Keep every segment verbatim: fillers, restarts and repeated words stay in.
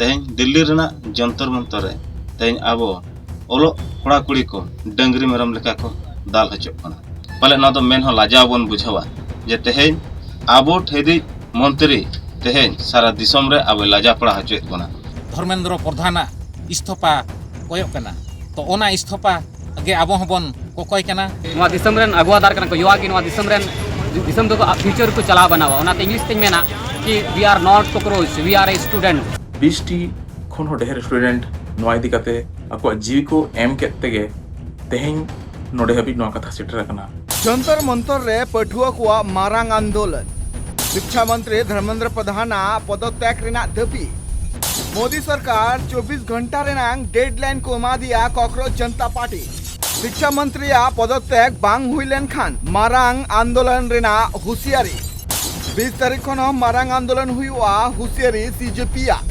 ᱛᱮᱦᱮᱧ ᱫᱤᱞᱞᱤ ᱨᱮᱱᱟᱜ ᱡᱚᱱᱛᱚᱨ ᱢᱚᱱᱛᱚᱨ ᱨᱮ ᱛᱮᱦᱮᱧ ᱟᱵᱚ ᱚᱞᱚᱜ ᱠᱚᱲᱟ ᱠᱩᱲᱤ ᱠᱚ ᱰᱟᱹᱝᱨᱤ ᱢᱮᱨᱚᱢ ᱞᱮᱠᱟ ᱠᱚ ᱫᱟᱞ ᱦᱚᱪᱚᱜ ᱠᱟᱱᱟ᱾ ᱯᱟᱞᱮ ᱱᱚᱣᱟ ᱫᱚ ᱢᱮᱱ ᱦᱚᱸ ᱞᱟᱡᱟᱣ ᱵᱚᱱ ᱵᱩᱡᱷᱟᱹᱣᱟ ᱡᱮ ᱛᱮᱦᱮᱧ ᱟᱵᱚ ᱴᱷᱮᱫᱤᱡ ᱢᱚᱱᱛᱨᱤ ᱛᱮᱦᱮᱧ ᱥᱟᱨᱟ ᱫᱤᱥᱚᱢ ᱨᱮ ᱟᱵᱚᱭ ᱞᱟᱡᱟ ᱯᱟᱲᱟ ᱦᱚᱪᱚᱭᱮᱫ ᱵᱚᱱᱟ᱾ ᱫᱷᱚᱨᱢᱮᱱᱫᱨᱚ ᱯᱨᱚᱫᱷᱟᱱᱟᱜ ᱤᱥᱛᱷᱚᱯᱟ ᱠᱚᱭᱚᱜ ᱠᱟᱱᱟ᱾ ᱛᱚ ᱚᱱᱟ ᱤᱥᱛᱷᱚᱯᱟ ᱜᱮ ᱟᱵᱚ ᱦᱚᱸᱵᱚᱱ ᱠᱚᱠᱚᱭ ᱠᱟᱱᱟ᱾ ᱱᱚᱣᱟ ᱫᱤᱥᱚᱢ ᱨᱮᱱ ᱟᱹᱜᱩᱣᱟᱹᱫᱟᱨ ᱠᱟᱱᱟ ᱠᱚ, ᱭᱩᱣᱟ ᱜᱮ ᱱᱚᱣᱟ ᱫᱤᱥᱚᱢ ᱨᱮᱱ, ᱫᱤᱥᱚᱢ ᱫᱚ ᱯᱷᱤᱭᱩᱪᱟᱨ ᱠᱚ ᱪᱟᱞᱟᱣ ᱵᱟᱱᱟᱣᱟ᱾ ᱚᱱᱟᱛᱮ ᱤᱝᱞᱤᱥ ᱛᱮᱧ ᱢᱮᱱᱟ ᱠᱤ we are not cockroach, we are a student᱾ ᱵᱤᱥ ᱴᱤ ᱠᱷᱚᱱ ᱦᱚᱸ ᱰᱷᱮᱨ ᱥᱴᱩᱰᱮᱱᱴ ᱱᱚᱣᱟ ᱤᱫᱤ ᱠᱟᱛᱮ ᱟᱠᱚᱣᱟᱜ ᱡᱤᱣᱤ ᱠᱚ ᱮᱢ ᱠᱮᱫ ᱛᱮᱜᱮ ᱛᱮᱦᱮᱧ ᱱᱚᱰᱮ ᱦᱟᱹᱵᱤᱡ ᱱᱚᱣᱟ ᱠᱟᱛᱷᱟ ᱥᱮᱴᱮᱨ ᱟᱠᱟᱱᱟ᱾ ᱡᱚᱱᱛᱚᱨ ᱢᱚᱱᱛᱚᱨ ᱨᱮ ᱯᱟᱹᱴᱷᱩᱣᱟᱹ ᱠᱚᱣᱟᱜ ᱢᱟᱨᱟᱝ ᱟᱱᱫᱳᱞᱚᱱ᱾ ᱥᱤᱠᱪᱷᱟ ᱢᱚᱱᱛᱨᱤ ᱫᱷᱚᱨᱢᱮᱱᱫᱨᱚ ᱯᱨᱚᱫᱷᱟᱱᱟᱜ ᱯᱚᱫᱚᱛᱛᱮᱜ ᱨᱮᱱᱟᱜ ᱫᱟᱹᱵᱤ᱾ ᱢᱳᱫᱤ ᱥᱚᱨᱠᱟᱨ ᱪᱚᱵᱵᱤᱥ ᱜᱷᱚᱱᱴᱟ ᱨᱮᱱᱟᱜ ᱰᱮᱰᱞᱟᱭᱤᱱ ᱠᱚ ᱮᱢᱟ ᱫᱮᱭᱟ ᱠᱚᱠᱨᱳᱪ ᱡᱚᱱᱛᱟ ᱯᱟᱨᱴᱤ᱾ ᱥᱤᱠᱪᱷᱟ ᱢᱚᱱᱛᱨᱤᱭᱟᱜ ᱯᱚᱫᱚᱛᱛᱮᱜ ᱵᱟᱝ ᱦᱩᱭ ᱞᱮᱱᱠᱷᱟᱱ ᱢᱟᱨᱟᱝ ᱟᱱᱫᱳᱞᱚᱱ ᱨᱮᱱᱟᱜ ᱦᱩᱥᱤᱭᱟᱨᱤ᱾ ᱵᱤᱥ ᱛᱟᱹᱨᱤᱠᱷ ᱠᱷᱚᱱ ᱦᱚᱸ ᱢᱟᱨᱟᱝ ᱟᱱᱫᱳᱞᱚᱱ ᱦᱩᱭᱩᱜᱼᱟ, ᱦᱩᱥᱤᱭᱟᱨᱤ ᱥᱤ ᱡᱮ ᱯᱤ ᱭᱟᱜ᱾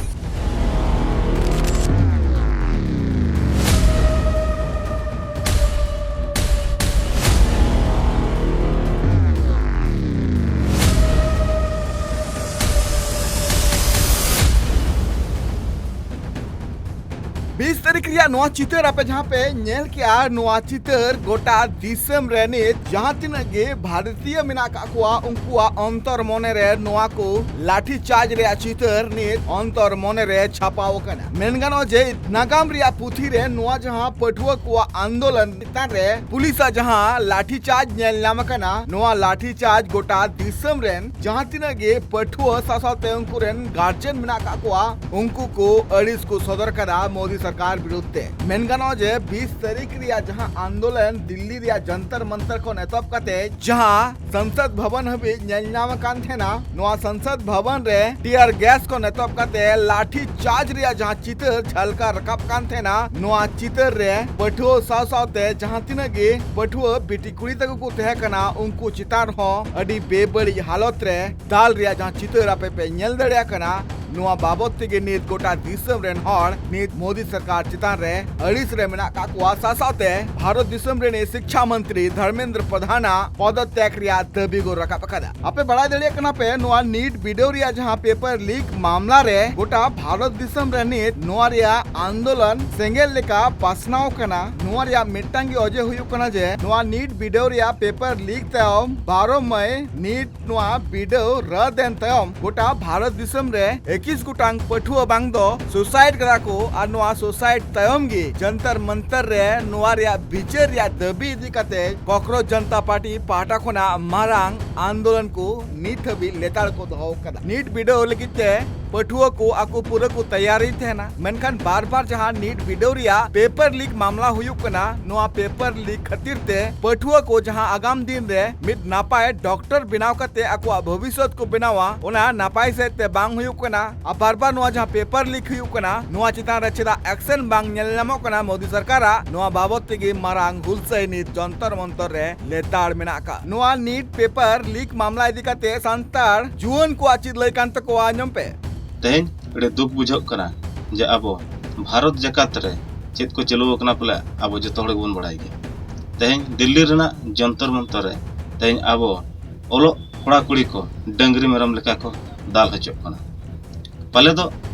ᱵᱤᱥ ᱛᱟᱹᱨᱤᱠᱷ ᱨᱮᱭᱟᱜ ᱱᱚᱣᱟ ᱪᱤᱛᱟᱹᱨ ᱟᱯᱮ ᱡᱟᱦᱟᱸ ᱯᱮ ᱧᱮᱞ ᱠᱮᱜᱼᱟ, ᱱᱚᱣᱟ ᱪᱤᱛᱟᱹᱨ ᱜᱚᱴᱟ ᱫᱤᱥᱚᱢ ᱨᱮ ᱱᱤᱛ ᱡᱟᱦᱟᱸ ᱛᱤᱱᱟᱹᱜ ᱜᱮ ᱵᱷᱟᱨᱚᱛᱤᱭᱚ ᱢᱮᱱᱟᱜ ᱟᱠᱟᱫ ᱠᱚᱣᱟ, ᱩᱱᱠᱩᱣᱟᱜ ᱚᱱᱛᱚᱨ ᱢᱚᱱᱮ ᱨᱮ ᱱᱚᱣᱟ ᱠᱚ ᱞᱟᱴᱷᱤ ᱪᱟᱨᱡᱽ ᱨᱮᱭᱟᱜ ᱪᱤᱛᱟᱹᱨ ᱱᱤᱛ ᱚᱱᱛᱚᱨ ᱢᱚᱱᱮ ᱨᱮ ᱪᱷᱟᱯᱟᱣ ᱟᱠᱟᱱᱟ᱾ ᱢᱮᱱ ᱜᱟᱱᱚᱜᱼᱟ ᱡᱮ ᱱᱟᱜᱟᱢ ᱨᱮᱭᱟᱜ ᱯᱩᱛᱷᱤ ᱨᱮ ᱱᱚᱣᱟ ᱡᱟᱦᱟᱸ ᱯᱟᱹᱴᱷᱩᱣᱟᱹ ᱠᱚᱣᱟᱜ ᱟᱱᱫᱳᱞᱚᱱ ᱪᱮᱛᱟᱱ ᱨᱮ ᱯᱩᱞᱤᱥᱟᱜ ᱡᱟᱦᱟᱸ ᱞᱟᱴᱷᱤ ᱪᱟᱨᱡᱽ ᱧᱮᱞ ᱧᱟᱢ ᱟᱠᱟᱱᱟ, ᱱᱚᱣᱟ ᱞᱟᱴᱷᱤ ᱪᱟᱨᱡᱽ ᱜᱚᱴᱟ ᱫᱤᱥᱚᱢ ᱨᱮᱱ ᱡᱟᱦᱟᱸ ᱛᱤᱱᱟᱹᱜ ᱜᱮ ᱯᱟᱹᱴᱷᱩᱣᱟᱹ ᱥᱟᱶ ᱥᱟᱶᱛᱮ ᱩᱱᱠᱩ ᱨᱮᱱ ᱜᱟᱨᱡᱮᱱ ᱢᱮᱱᱟᱜ ᱟᱠᱟᱫ ᱠᱚᱣᱟ, ᱩᱱᱠᱩ ᱠᱚ ᱟᱹᱲᱤᱥ ᱠᱚ ᱥᱚᱫᱚᱨ ᱠᱟᱫᱟ ᱢᱳᱫᱤ ᱥᱚᱨᱠᱟᱨ ᱵᱤᱨᱩᱫᱷ ᱛᱮ᱾ ᱢᱮᱱ ᱜᱟᱱᱚᱜᱼᱟ ᱡᱮ ᱵᱤᱥ ᱛᱟᱹᱨᱤᱠᱷ ᱨᱮᱭᱟᱜ ᱡᱟᱦᱟᱸ ᱟᱱᱫᱳᱞᱚᱱ ᱫᱤᱞᱞᱤ ᱨᱮᱭᱟᱜ ᱡᱚᱱᱛᱚᱨ ᱢᱚᱱᱛᱚᱨ ᱠᱷᱚᱱ ᱮᱛᱚᱦᱚᱵ ᱠᱟᱛᱮ ᱡᱟᱦᱟᱸ ᱥᱚᱝᱥᱚᱫ ᱵᱷᱚᱵᱚᱱ ᱦᱟᱹᱵᱤᱡ ᱧᱮᱞ ᱧᱟᱢ ᱟᱠᱟᱱ ᱛᱟᱦᱮᱱᱟ, ᱱᱚᱣᱟ ᱥᱚᱝᱥᱚᱫ ᱵᱷᱚᱵᱚᱱ ᱨᱮ ᱴᱤᱭᱟᱨ ᱜᱮᱥ ᱠᱷᱚᱱ ᱮᱛᱚᱦᱚᱵ ᱠᱟᱛᱮ ᱞᱟᱴᱷᱤ ᱪᱟᱨᱡᱽ ᱨᱮᱭᱟᱜ ᱡᱟᱦᱟᱸ ᱪᱤᱛᱟᱹᱨ ᱡᱷᱟᱞᱠᱟᱣ ᱨᱟᱠᱟᱵ ᱠᱟᱱ ᱛᱟᱦᱮᱱᱟ, ᱱᱚᱣᱟ ᱪᱤᱛᱟᱹᱨ ᱨᱮ ᱯᱟᱹᱴᱷᱩᱣᱟᱹ ᱥᱟᱶ ᱥᱟᱶᱛᱮ ᱡᱟᱦᱟᱸ ᱛᱤᱱᱟᱹᱜ ᱜᱮ ᱯᱟᱹᱴᱷᱩᱣᱟᱹ ᱵᱤᱴᱤ ᱠᱩᱲᱤ ᱛᱟᱠᱚ ᱠᱚ ᱛᱟᱦᱮᱸ ᱠᱟᱱᱟ, ᱩᱱᱠᱩ ᱪᱮᱛᱟᱱ ᱨᱮᱦᱚᱸ ᱟᱹᱰᱤ ᱵᱮᱵᱟᱹᱲᱤᱡ ᱦᱟᱞᱚᱛ ᱨᱮ ᱫᱟᱞ ᱨᱮᱭᱟᱜ ᱡᱟᱦᱟᱸ ᱪᱤᱛᱟᱹᱨ ᱟᱯᱮ ᱯᱮ ᱧᱮᱞ ᱫᱟᱲᱮᱭᱟᱜ ᱠᱟᱱᱟ, ᱱᱚᱣᱟ ᱵᱟᱵᱚᱛ ᱛᱮᱜᱮ ᱱᱤᱛ ᱜᱚᱴᱟ ᱫᱤᱥᱚᱢ ᱨᱮᱱ ᱦᱚᱲ ᱱᱤᱛ ᱢᱳᱫᱤ ᱥᱚᱨᱠᱟᱨ ᱪᱮᱛᱟᱱ ᱨᱮ ᱟᱹᱲᱤᱥ ᱨᱮ ᱢᱮᱱᱟᱜ ᱠᱟᱜ ᱠᱚᱣᱟ᱾ ᱥᱟᱶᱥᱟᱶᱛᱮ ᱵᱷᱟᱨᱚᱛ ᱫᱤᱥᱚᱢ ᱨᱤᱱᱤᱡ ᱥᱤᱠᱪᱷᱟ ᱢᱚᱱᱛᱨᱤ ᱫᱷᱚᱨᱢᱮᱱᱫᱨᱚ ᱯᱨᱚᱫᱷᱟᱱᱟᱜ ᱯᱚᱫᱚᱛᱛᱮᱜ ᱨᱮᱭᱟᱜ ᱫᱟᱹᱵᱤ ᱠᱚ ᱨᱟᱠᱟᱵ ᱟᱠᱟᱫᱟ᱾ ᱟᱯᱮ ᱵᱟᱲᱟᱭ ᱫᱟᱲᱮᱭᱟᱜ ᱠᱟᱱᱟ ᱯᱮ, ᱱᱚᱣᱟ ᱱᱤᱴ ᱵᱤᱰᱟᱹᱣ ᱨᱮᱭᱟᱜ ᱡᱟᱦᱟᱸ ᱯᱮᱯᱟᱨ ᱞᱤᱠ ᱢᱟᱢᱞᱟ ᱨᱮ ᱜᱚᱴᱟ ᱵᱷᱟᱨᱚᱛ ᱫᱤᱥᱚᱢ ᱨᱮ ᱱᱤᱛ ᱱᱚᱣᱟ ᱨᱮᱭᱟᱜ ᱟᱱᱫᱳᱞᱚᱱ ᱥᱮᱸᱜᱮᱞ ᱞᱮᱠᱟ ᱯᱟᱥᱱᱟᱣ ᱠᱟᱱᱟ᱾ ᱱᱚᱣᱟ ᱨᱮᱭᱟᱜ ᱢᱤᱫᱴᱟᱝ ᱜᱮ ᱚᱡᱮ ᱦᱩᱭᱩᱜ ᱠᱟᱱᱟ ᱡᱮ ᱱᱚᱣᱟ ᱱᱤᱴ ᱵᱤᱰᱟᱹᱣ ᱨᱮᱭᱟᱜ ᱯᱮᱯᱟᱨ ᱞᱤᱠ ᱛᱟᱭᱚᱢ ᱵᱟᱨᱚ ᱢᱟᱹᱭ ᱱᱤᱴ ᱱᱚᱣᱟ ᱵᱤᱰᱟᱹᱣ ᱨᱟᱫ ᱮᱱ ᱛᱟᱭᱚᱢ ᱜᱚᱴᱟ ᱵᱷᱟᱨᱚᱛ ᱫᱤᱥᱚᱢ ᱨᱮ ᱮᱠᱤᱥ ᱜᱚᱴᱟᱝ ᱯᱟᱹᱴᱷᱩᱣᱟᱹ ᱵᱟᱝ ᱫᱚ ᱥᱩᱥᱟᱭᱤᱰ ᱠᱟᱫᱟ ᱠᱚ᱾ ᱟᱨ ᱱᱚᱣᱟ ᱥᱩᱥᱟᱭᱤᱰ ᱛᱟᱭᱚᱢ ᱜᱮ ᱡᱚᱱᱛᱚᱨ ᱢᱚᱱᱛᱚᱨ ᱨᱮ ᱱᱚᱣᱟ ᱨᱮᱭᱟᱜ ᱵᱤᱪᱟᱹᱨ ᱨᱮᱭᱟᱜ ᱫᱟᱹᱵᱤ ᱤᱫᱤ ᱠᱟᱛᱮ ᱠᱚᱠᱨᱳᱡᱽ ᱡᱚᱱᱛᱟ ᱯᱟᱨᱴᱤ ᱯᱟᱦᱴᱟ ᱠᱷᱚᱱᱟᱜ ᱢᱟᱨᱟᱝ ᱟᱱᱫᱳᱞᱚᱱ ᱠᱚ ᱱᱤᱛ ᱦᱟᱹᱵᱤᱡ ᱞᱮᱛᱟᱲ ᱠᱚ ᱫᱚᱦᱚ ᱟᱠᱟᱫᱟ᱾ ᱱᱤᱴ ᱵᱤᱰᱟᱹᱣ ᱞᱟᱹᱜᱤᱫ ᱛᱮ ᱯᱟᱹᱴᱷᱩᱣᱟᱹ ᱠᱚ ᱟᱠᱚ ᱯᱩᱨᱟᱹ ᱠᱚ ᱛᱮᱭᱟᱨᱤ ᱛᱟᱦᱮᱱᱟ, ᱢᱮᱱᱠᱷᱟᱱ ᱵᱟᱨ ᱵᱟᱨ ᱡᱟᱦᱟᱸ ᱱᱤᱴ ᱵᱤᱰᱟᱹᱣ ᱨᱮᱭᱟᱜ ᱯᱮᱯᱟᱨ ᱞᱤᱠ ᱢᱟᱢᱞᱟ ᱦᱩᱭᱩᱜ ᱠᱟᱱᱟ᱾ ᱱᱚᱣᱟ ᱯᱮᱯᱟᱨ ᱞᱤᱠ ᱠᱷᱟᱹᱛᱤᱨ ᱛᱮ ᱯᱟᱹᱴᱷᱩᱣᱟᱹ ᱠᱚ ᱡᱟᱦᱟᱸ ᱟᱜᱟᱢ ᱫᱤᱱ ᱨᱮ ᱢᱤᱫ ᱱᱟᱯᱟᱭ ᱰᱚᱠᱴᱚᱨ ᱵᱮᱱᱟᱣ ᱠᱟᱛᱮ ᱟᱠᱚᱣᱟᱜ ᱵᱷᱚᱵᱤᱥᱥᱚᱛ ᱠᱚ ᱵᱮᱱᱟᱣᱟ, ᱚᱱᱟ ᱱᱟᱯᱟᱭ ᱥᱮᱫ ᱛᱮ ᱵᱟᱝ ᱦᱩᱭᱩᱜ ᱠᱟᱱᱟ᱾ ᱟᱨ ᱵᱟᱨ ᱵᱟᱨ ᱱᱚᱣᱟ ᱡᱟᱦᱟᱸ ᱯᱮᱯᱟᱨ ᱞᱤᱠ ᱦᱩᱭᱩᱜ ᱠᱟᱱᱟ, ᱱᱚᱣᱟ ᱪᱮᱛᱟᱱ ᱨᱮ ᱪᱮᱫᱟᱜ ᱮᱠᱥᱮᱱ ᱵᱟᱝ ᱧᱮᱞ ᱧᱟᱢᱚᱜ ᱠᱟᱱᱟ ᱢᱳᱫᱤ ᱥᱚᱨᱠᱟᱨᱟᱜ, ᱱᱚᱣᱟ ᱵᱟᱵᱚᱛ ᱛᱮᱜᱮ ᱢᱟᱨᱟᱝ ᱦᱩᱞᱥᱟᱹᱭ ᱱᱤᱛ ᱡᱚᱱᱛᱚᱨ ᱢᱚᱱᱛᱚᱨ ᱨᱮ ᱞᱮᱛᱟᱲ ᱢᱮᱱᱟᱜ ᱟᱠᱟᱫ᱾ ᱱᱚᱣᱟ ᱱᱤᱴ ᱯᱮᱯᱟᱨ ᱞᱤᱠ ᱢᱟᱢᱞᱟ ᱤᱫᱤ ᱠᱟᱛᱮ ᱥᱟᱱᱛᱟᱲ ᱡᱩᱣᱟᱹᱱ ᱠᱚᱣᱟᱜ ᱪᱮᱫ ᱞᱟᱹᱭ ᱠᱟᱱ ᱛᱟᱠᱚᱣᱟ, ᱟᱸᱡᱚᱢ ᱯᱮ᱾ ᱛᱮᱦᱮᱧ ᱟᱹᱰᱤ ᱫᱩᱠ ᱵᱩᱡᱷᱟᱹᱜ ᱠᱟᱱᱟ ᱡᱮ ᱟᱵᱚ ᱵᱷᱟᱨᱚᱛ ᱡᱟᱠᱟᱛ ᱨᱮ ᱪᱮᱫ ᱠᱚ ᱪᱟᱹᱞᱩ ᱟᱠᱟᱱᱟ ᱯᱟᱞᱮ ᱟᱵᱚ ᱡᱚᱛᱚ ᱦᱚᱲ ᱜᱮᱵᱚᱱ ᱵᱟᱲᱟᱭ ᱜᱮᱭᱟ᱾ ᱛᱮᱦᱮᱧ ᱫᱤᱞᱞᱤ ᱨᱮᱱᱟᱜ ᱡᱚᱱᱛᱚᱨ ᱢᱚᱱᱛᱚᱨ ᱨᱮ ᱛᱮᱦᱮᱧ ᱟᱵᱚ ᱚᱞᱚᱜ ᱠᱚᱲᱟ ᱠᱩᱲᱤ ᱠᱚ ᱰᱟᱹᱝᱨᱤ ᱢᱮᱨᱚᱢ ᱞᱮᱠᱟ ᱠᱚ ᱫᱟᱞ ᱦᱚᱪᱚᱜ ᱠᱟᱱᱟ᱾ ᱯᱟᱞᱮ ᱫᱚ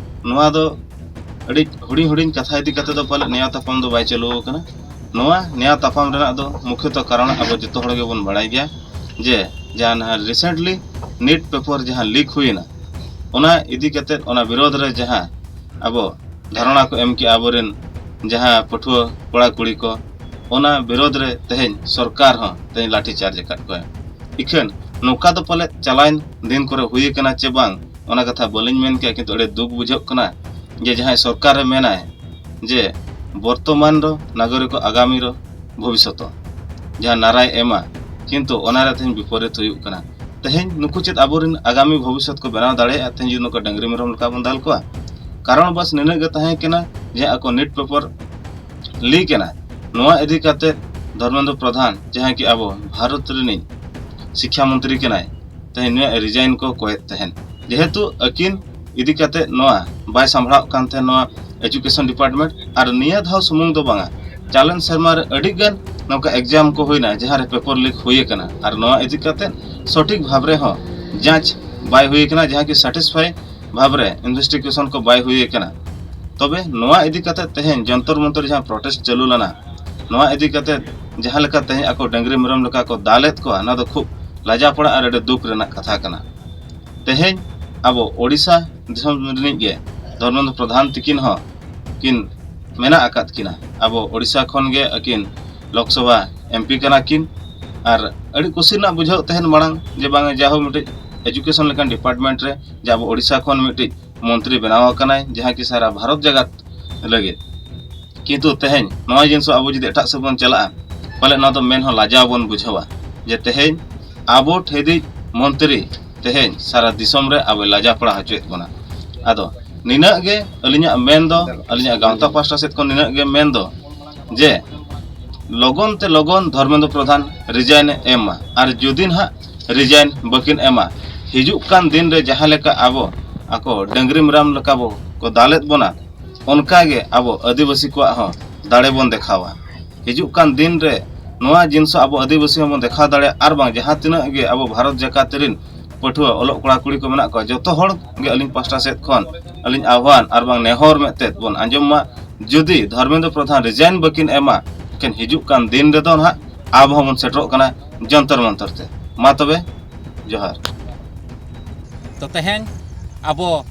ᱱᱚᱣᱟ ᱫᱚ ᱟᱹᱰᱤ ᱦᱩᱰᱤᱧ ᱦᱩᱰᱤᱧ ᱠᱟᱛᱷᱟ ᱤᱫᱤ ᱠᱟᱛᱮ ᱫᱚ ᱯᱟᱞᱮ ᱱᱮᱭᱟᱣ ᱛᱟᱯᱟᱢ ᱫᱚ ᱵᱟᱭ ᱪᱟᱹᱞᱩ ᱟᱠᱟᱱᱟ᱾ ᱱᱚᱣᱟ ᱱᱮᱭᱟᱣ ᱛᱟᱯᱟᱢ ᱨᱮᱱᱟᱜ ᱫᱚ ᱢᱩᱠᱷᱭᱚᱛᱚ ᱠᱟᱨᱚᱱ ᱟᱵᱚ ᱡᱚᱛᱚ ᱦᱚᱲ ᱜᱮᱵᱚᱱ ᱵᱟᱲᱟᱭ ᱜᱮᱭᱟ ᱡᱮ ᱡᱟᱦᱟᱸ ᱨᱤᱥᱮᱱᱴᱞᱤ ᱱᱤᱴ ᱯᱮᱯᱟᱨ ᱡᱟᱦᱟᱸ ᱞᱤᱠ ᱦᱩᱭᱮᱱᱟ, ᱚᱱᱟ ᱤᱫᱤ ᱠᱟᱛᱮ ᱚᱱᱟ ᱵᱤᱨᱳᱫᱷ ᱨᱮ ᱡᱟᱦᱟᱸ ᱟᱵᱚ ᱫᱷᱟᱨᱚᱱᱟ ᱠᱚ ᱮᱢ ᱠᱮᱜᱼᱟ ᱟᱵᱚᱨᱮᱱ ᱡᱟᱦᱟᱸ ᱯᱟᱹᱴᱷᱩᱣᱟᱹ ᱠᱚᱲᱟ ᱠᱩᱲᱤ ᱠᱚ, ᱚᱱᱟ ᱵᱤᱨᱳᱫᱷ ᱨᱮ ᱛᱮᱦᱮᱧ ᱥᱚᱨᱠᱟᱨ ᱦᱚᱸ ᱛᱮᱦᱮᱧ ᱞᱟᱴᱷᱤ ᱪᱟᱨᱡᱽ ᱟᱠᱟᱫ ᱠᱚᱣᱟ᱾ ᱤᱠᱷᱟᱹᱱ ᱱᱚᱝᱠᱟ ᱫᱚ ᱯᱟᱞᱮ ᱪᱟᱞᱟᱣᱮᱱ ᱫᱤᱱ ᱠᱚᱨᱮ ᱦᱩᱭ ᱟᱠᱟᱱᱟ ᱪᱮ ᱵᱟᱝ, ᱚᱱᱟ ᱠᱟᱛᱷᱟ ᱵᱟᱹᱞᱤᱧ ᱢᱮᱱ ᱠᱮᱭᱟ, ᱠᱤᱱᱛᱩ ᱟᱹᱰᱤ ᱫᱩᱠ ᱵᱩᱡᱷᱟᱹᱜ ᱠᱟᱱᱟ ᱡᱮ ᱡᱟᱦᱟᱸᱭ ᱥᱚᱨᱠᱟᱨᱮ ᱢᱮᱱᱟᱭ ᱡᱮ ᱵᱚᱨᱛᱚᱢᱟᱱ ᱫᱚ ᱱᱟᱜᱚᱨᱤᱠ ᱠᱚ ᱟᱜᱟᱢᱤ ᱨᱚ ᱵᱷᱚᱵᱤᱥᱥᱚᱛ ᱡᱟᱦᱟᱸ ᱱᱟᱨᱟᱭ ᱮᱢᱟ, ᱠᱤᱱᱛᱩ ᱚᱱᱟ ᱨᱮ ᱛᱮᱦᱮᱧ ᱵᱤᱯᱚᱨᱤᱛ ᱦᱩᱭᱩᱜ ᱠᱟᱱᱟ᱾ ᱛᱮᱦᱮᱧ ᱱᱩᱠᱩ ᱪᱮᱫ ᱟᱵᱚᱨᱮᱱ ᱟᱜᱟᱢᱤ ᱵᱷᱚᱵᱤᱥᱥᱚᱛ ᱠᱚ ᱵᱮᱱᱟᱣ ᱫᱟᱲᱮᱭᱟᱜᱼᱟ? ᱛᱮᱦᱮᱧ ᱡᱩᱫᱤ ᱱᱚᱝᱠᱟ ᱰᱟᱹᱝᱨᱤ ᱢᱮᱨᱚᱢ ᱞᱮᱠᱟ ᱵᱚᱱ ᱫᱟᱞ ᱠᱚᱣᱟ? ᱠᱟᱨᱚᱱ ᱵᱟᱥ ᱱᱤᱱᱟᱹᱜ ᱜᱮ ᱛᱟᱦᱮᱸ ᱠᱟᱱᱟ ᱡᱮ ᱟᱠᱚ ᱱᱤᱴ ᱯᱮᱯᱟᱨ ᱞᱤᱠ ᱮᱱᱟ᱾ ᱱᱚᱣᱟ ᱤᱫᱤ ᱠᱟᱛᱮ ᱫᱷᱚᱨᱢᱮᱱᱫᱨᱚ ᱯᱨᱚᱫᱷᱟᱱ, ᱡᱟᱦᱟᱸᱭ ᱠᱤ ᱟᱵᱚ ᱵᱷᱟᱨᱚᱛ ᱨᱤᱱᱤᱡ ᱥᱤᱠᱠᱷᱟ ᱢᱚᱱᱛᱨᱤ ᱠᱟᱱᱟᱭ, ᱛᱮᱦᱮᱧ ᱱᱩᱭᱟᱜ ᱨᱤᱡᱟᱭᱤᱱ ᱠᱚ ᱠᱚᱭᱮᱫ ᱛᱟᱦᱮᱱ, ᱡᱮᱦᱮᱛᱩ ᱟᱹᱠᱤᱱ ᱤᱫᱤ ᱠᱟᱛᱮ ᱱᱚᱣᱟ ᱵᱟᱭ ᱥᱟᱢᱵᱷᱟᱲᱟᱣ ᱠᱟᱱ ᱛᱟᱦᱮᱸ ᱱᱚᱣᱟ ᱮᱡᱩᱠᱮᱥᱚᱱ ᱰᱤᱯᱟᱨᱴᱢᱮᱱᱴ᱾ ᱟᱨ ᱱᱤᱭᱟᱹ ᱫᱷᱟᱣ ᱥᱩᱢᱩᱝ ᱫᱚ ᱵᱟᱝᱟ, ᱪᱟᱞᱟᱣᱮᱱ ᱥᱮᱨᱢᱟ ᱨᱮ ᱟᱹᱰᱤ ᱜᱟᱱ ᱱᱚᱝᱠᱟ ᱮᱠᱡᱟᱢ ᱠᱚ ᱦᱩᱭᱱᱟ ᱡᱟᱦᱟᱸ ᱨᱮ ᱯᱮᱯᱚᱨ ᱞᱤᱠ ᱦᱩᱭ ᱟᱠᱟᱱᱟ᱾ ᱟᱨ ᱱᱚᱣᱟ ᱤᱫᱤ ᱠᱟᱛᱮ ᱥᱚᱴᱷᱤᱠ ᱵᱷᱟᱵᱽ ᱨᱮᱦᱚᱸ ᱡᱟᱸᱪ ᱵᱟᱭ ᱦᱩᱭ ᱟᱠᱟᱱᱟ, ᱡᱟᱦᱟᱸ ᱠᱤ ᱥᱟᱴᱤᱥᱯᱷᱟᱭ ᱵᱷᱟᱵᱽ ᱨᱮ ᱤᱱᱵᱷᱮᱥᱴᱤᱜᱮᱥᱚᱱ ᱠᱚ ᱵᱟᱭ ᱦᱩᱭ ᱟᱠᱟᱱᱟ᱾ ᱛᱚᱵᱮ ᱱᱚᱣᱟ ᱤᱫᱤ ᱠᱟᱛᱮ ᱛᱮᱦᱮᱧ ᱡᱚᱱᱛᱚᱨ ᱢᱚᱱᱛᱚᱨ ᱡᱟᱦᱟᱸ ᱯᱨᱚᱴᱮᱥᱴ ᱪᱟᱹᱞᱩ ᱞᱮᱱᱟ, ᱱᱚᱣᱟ ᱤᱫᱤ ᱠᱟᱛᱮ ᱡᱟᱦᱟᱸ ᱞᱮᱠᱟ ᱛᱮᱦᱮᱧ ᱟᱠᱚ ᱰᱟᱹᱝᱨᱤ ᱢᱮᱨᱚᱢ ᱞᱮᱠᱟ ᱠᱚ ᱫᱟᱞᱮᱫ ᱠᱚᱣᱟ, ᱱᱚᱣᱟ ᱫᱚ ᱠᱷᱩᱵ ᱞᱟᱡᱟᱯᱟᱲᱟ ᱟᱨ ᱟᱹᱰᱤ ᱫᱩᱠ ᱨᱮᱱᱟᱜ ᱠᱟᱛᱷᱟ ᱠᱟᱱᱟ᱾ ᱛᱮᱦᱮᱧ ᱟᱵᱚ ᱳᱰᱤᱥᱟ ᱫᱤᱥᱚᱢ ᱨᱤᱱᱤᱡ ᱜᱮ ᱫᱷᱚᱨᱢᱮᱱᱫᱨᱚ ᱯᱨᱚᱫᱷᱟᱱ ᱛᱤᱠᱤᱱ ᱦᱚᱸ ᱠᱤᱱ ᱢᱮᱱᱟᱜ ᱟᱠᱟᱫ ᱠᱤᱱᱟ᱾ ᱟᱵᱚ ᱳᱰᱤᱥᱟ ᱠᱷᱚᱱ ᱜᱮ ᱟᱹᱠᱤᱱ ᱞᱳᱠᱥᱚᱵᱷᱟ ᱮᱢᱯᱤ ᱠᱟᱱᱟ ᱠᱤᱱ᱾ ᱟᱨ ᱟᱹᱰᱤ ᱠᱩᱥᱤ ᱨᱮᱱᱟᱜ ᱵᱩᱡᱷᱟᱹᱣ ᱛᱟᱦᱮᱱ ᱢᱟᱲᱟᱝ ᱡᱮ ᱵᱟᱝ, ᱡᱟᱦᱳ ᱢᱤᱫᱴᱤᱡ ᱮᱡᱩᱠᱮᱥᱚᱱ ᱞᱮᱠᱟᱱ ᱰᱤᱯᱟᱨᱴᱢᱮᱱᱴ ᱨᱮ ᱡᱮ ᱟᱵᱚ ᱳᱰᱤᱥᱟ ᱠᱷᱚᱱ ᱢᱤᱫᱴᱤᱡ ᱢᱚᱱᱛᱨᱤ ᱵᱮᱱᱟᱣ ᱟᱠᱟᱱᱟᱭ, ᱡᱟᱦᱟᱸ ᱠᱤ ᱥᱟᱨᱟ ᱵᱷᱟᱨᱚᱛ ᱡᱟᱠᱟᱛ ᱞᱟᱹᱜᱤᱫ᱾ ᱠᱤᱱᱛᱩ ᱛᱮᱦᱮᱧ ᱱᱚᱣᱟ ᱡᱤᱱᱤᱥ ᱟᱵᱚ ᱡᱩᱫᱤ ᱮᱴᱟᱜ ᱥᱮᱫ ᱵᱚᱱ ᱪᱟᱞᱟᱜᱼᱟ, ᱯᱟᱞᱮ ᱱᱚᱣᱟ ᱫᱚ ᱢᱮᱱ ᱦᱚᱸ ᱞᱟᱡᱟᱣ ᱵᱚᱱ ᱵᱩᱡᱷᱟᱹᱣᱟ ᱡᱮ ᱛᱮᱦᱮᱧ ᱟᱵᱚ ᱴᱷᱮᱫᱤᱡ ᱢᱚᱱᱛᱨᱤ ᱛᱮᱦᱮᱧ ᱥᱟᱨᱟ ᱫᱤᱥᱚᱢ ᱨᱮ ᱟᱵᱚᱭ ᱞᱟᱡᱟᱯᱟᱲᱟ ᱦᱚᱪᱚᱭᱮᱫ ᱵᱚᱱᱟ᱾ ᱟᱫᱚ ᱱᱤᱱᱟᱹᱜ ᱜᱮ ᱟᱹᱞᱤᱧᱟᱜ ᱢᱮᱱ ᱫᱚ, ᱟᱹᱞᱤᱧᱟᱜ ᱜᱟᱶᱛᱟ ᱯᱟᱥᱴᱟ ᱥᱮᱫ ᱠᱷᱚᱱ ᱱᱤᱱᱟᱹᱜ ᱜᱮ ᱢᱮᱱ ᱫᱚ ᱡᱮ ᱞᱚᱜᱚᱱ ᱛᱮ ᱞᱚᱜᱚᱱ ᱫᱷᱚᱨᱢᱮᱱᱫᱨᱚ ᱯᱨᱚᱫᱷᱟᱱ ᱨᱤᱡᱟᱭᱤᱱ ᱮ ᱮᱢ ᱢᱟ᱾ ᱟᱨ ᱡᱩᱫᱤ ᱱᱟᱦᱟᱜ ᱨᱤᱡᱟᱭᱤᱱ ᱵᱟᱹᱠᱤᱱ ᱮᱢᱟ, ᱦᱤᱡᱩᱜ ᱠᱟᱱ ᱫᱤᱱ ᱨᱮ ᱡᱟᱦᱟᱸ ᱞᱮᱠᱟ ᱟᱵᱚ ᱟᱠᱚ ᱰᱟᱹᱝᱨᱤ ᱢᱮᱨᱚᱢ ᱞᱮᱠᱟ ᱵᱚ ᱠᱚ ᱫᱟᱞᱮᱫ ᱵᱚᱱᱟ, ᱚᱱᱠᱟ ᱜᱮ ᱟᱵᱚ ᱟᱹᱫᱤᱵᱟᱹᱥᱤ ᱠᱚᱣᱟᱜ ᱦᱚᱸ ᱫᱟᱲᱮ ᱵᱚᱱ ᱫᱮᱠᱷᱟᱣᱟ᱾ ᱦᱤᱡᱩᱜ ᱠᱟᱱ ᱫᱤᱱ ᱨᱮ ᱱᱚᱣᱟ ᱡᱤᱱᱤᱥ ᱟᱵᱚ ᱟᱹᱫᱤᱵᱟᱹᱥᱤ ᱦᱚᱸᱵᱚᱱ ᱫᱮᱠᱷᱟᱣ ᱫᱟᱲᱮᱭᱟᱜᱼᱟ᱾ ᱟᱨ ᱵᱟᱝ ᱡᱟᱦᱟᱸ ᱛᱤᱱᱟᱹᱜ ᱜᱮ ᱟᱵᱚ ᱵᱷᱟᱨᱚᱛ ᱡᱟᱠᱟᱛ ᱨᱤᱱ ᱯᱟᱹᱴᱷᱩᱣᱟᱹ ᱚᱞᱚᱜ ᱠᱚᱲᱟ ᱠᱩᱲᱤ ᱠᱚ ᱢᱮᱱᱟᱜ ᱠᱚᱣᱟ, ᱡᱚᱛᱚ ᱦᱚᱲ ᱜᱮ ᱟᱹᱞᱤᱧ ᱯᱟᱥᱴᱟ ᱥᱮᱫ ᱠᱷᱚᱱ ᱟᱹᱞᱤᱧ ᱟᱦᱣᱟᱱ ᱟᱨ ᱵᱟᱝ ᱱᱮᱦᱚᱨ ᱢᱮᱫ ᱛᱮᱫ ᱵᱚᱱ ᱟᱸᱡᱚᱢ ᱢᱟ᱾ ᱡᱩᱫᱤ ᱫᱷᱚᱨᱢᱮᱱᱫᱨᱚ ᱯᱨᱚᱫᱷᱟᱱ ᱨᱤᱡᱟᱭᱤᱱ ᱵᱟᱹᱠᱤᱱ ᱮᱢᱟ, ᱮᱱᱠᱷᱟᱱ ᱦᱤᱡᱩᱜ ᱠᱟᱱ ᱫᱤᱱ ᱨᱮᱫᱚ ᱱᱟᱦᱟᱜ ᱟᱵᱚ ᱦᱚᱸᱵᱚᱱ ᱥᱮᱴᱮᱨᱚᱜ ᱠᱟᱱᱟ ᱡᱚᱱᱛᱚᱨ ᱢᱚᱱᱛᱚᱨ ᱛᱮ᱾ ᱢᱟ ᱛᱚᱵᱮ, ᱡᱚᱦᱟᱨ᱾ ᱛᱚ ᱛᱮᱦᱮᱧ ᱟᱵᱚ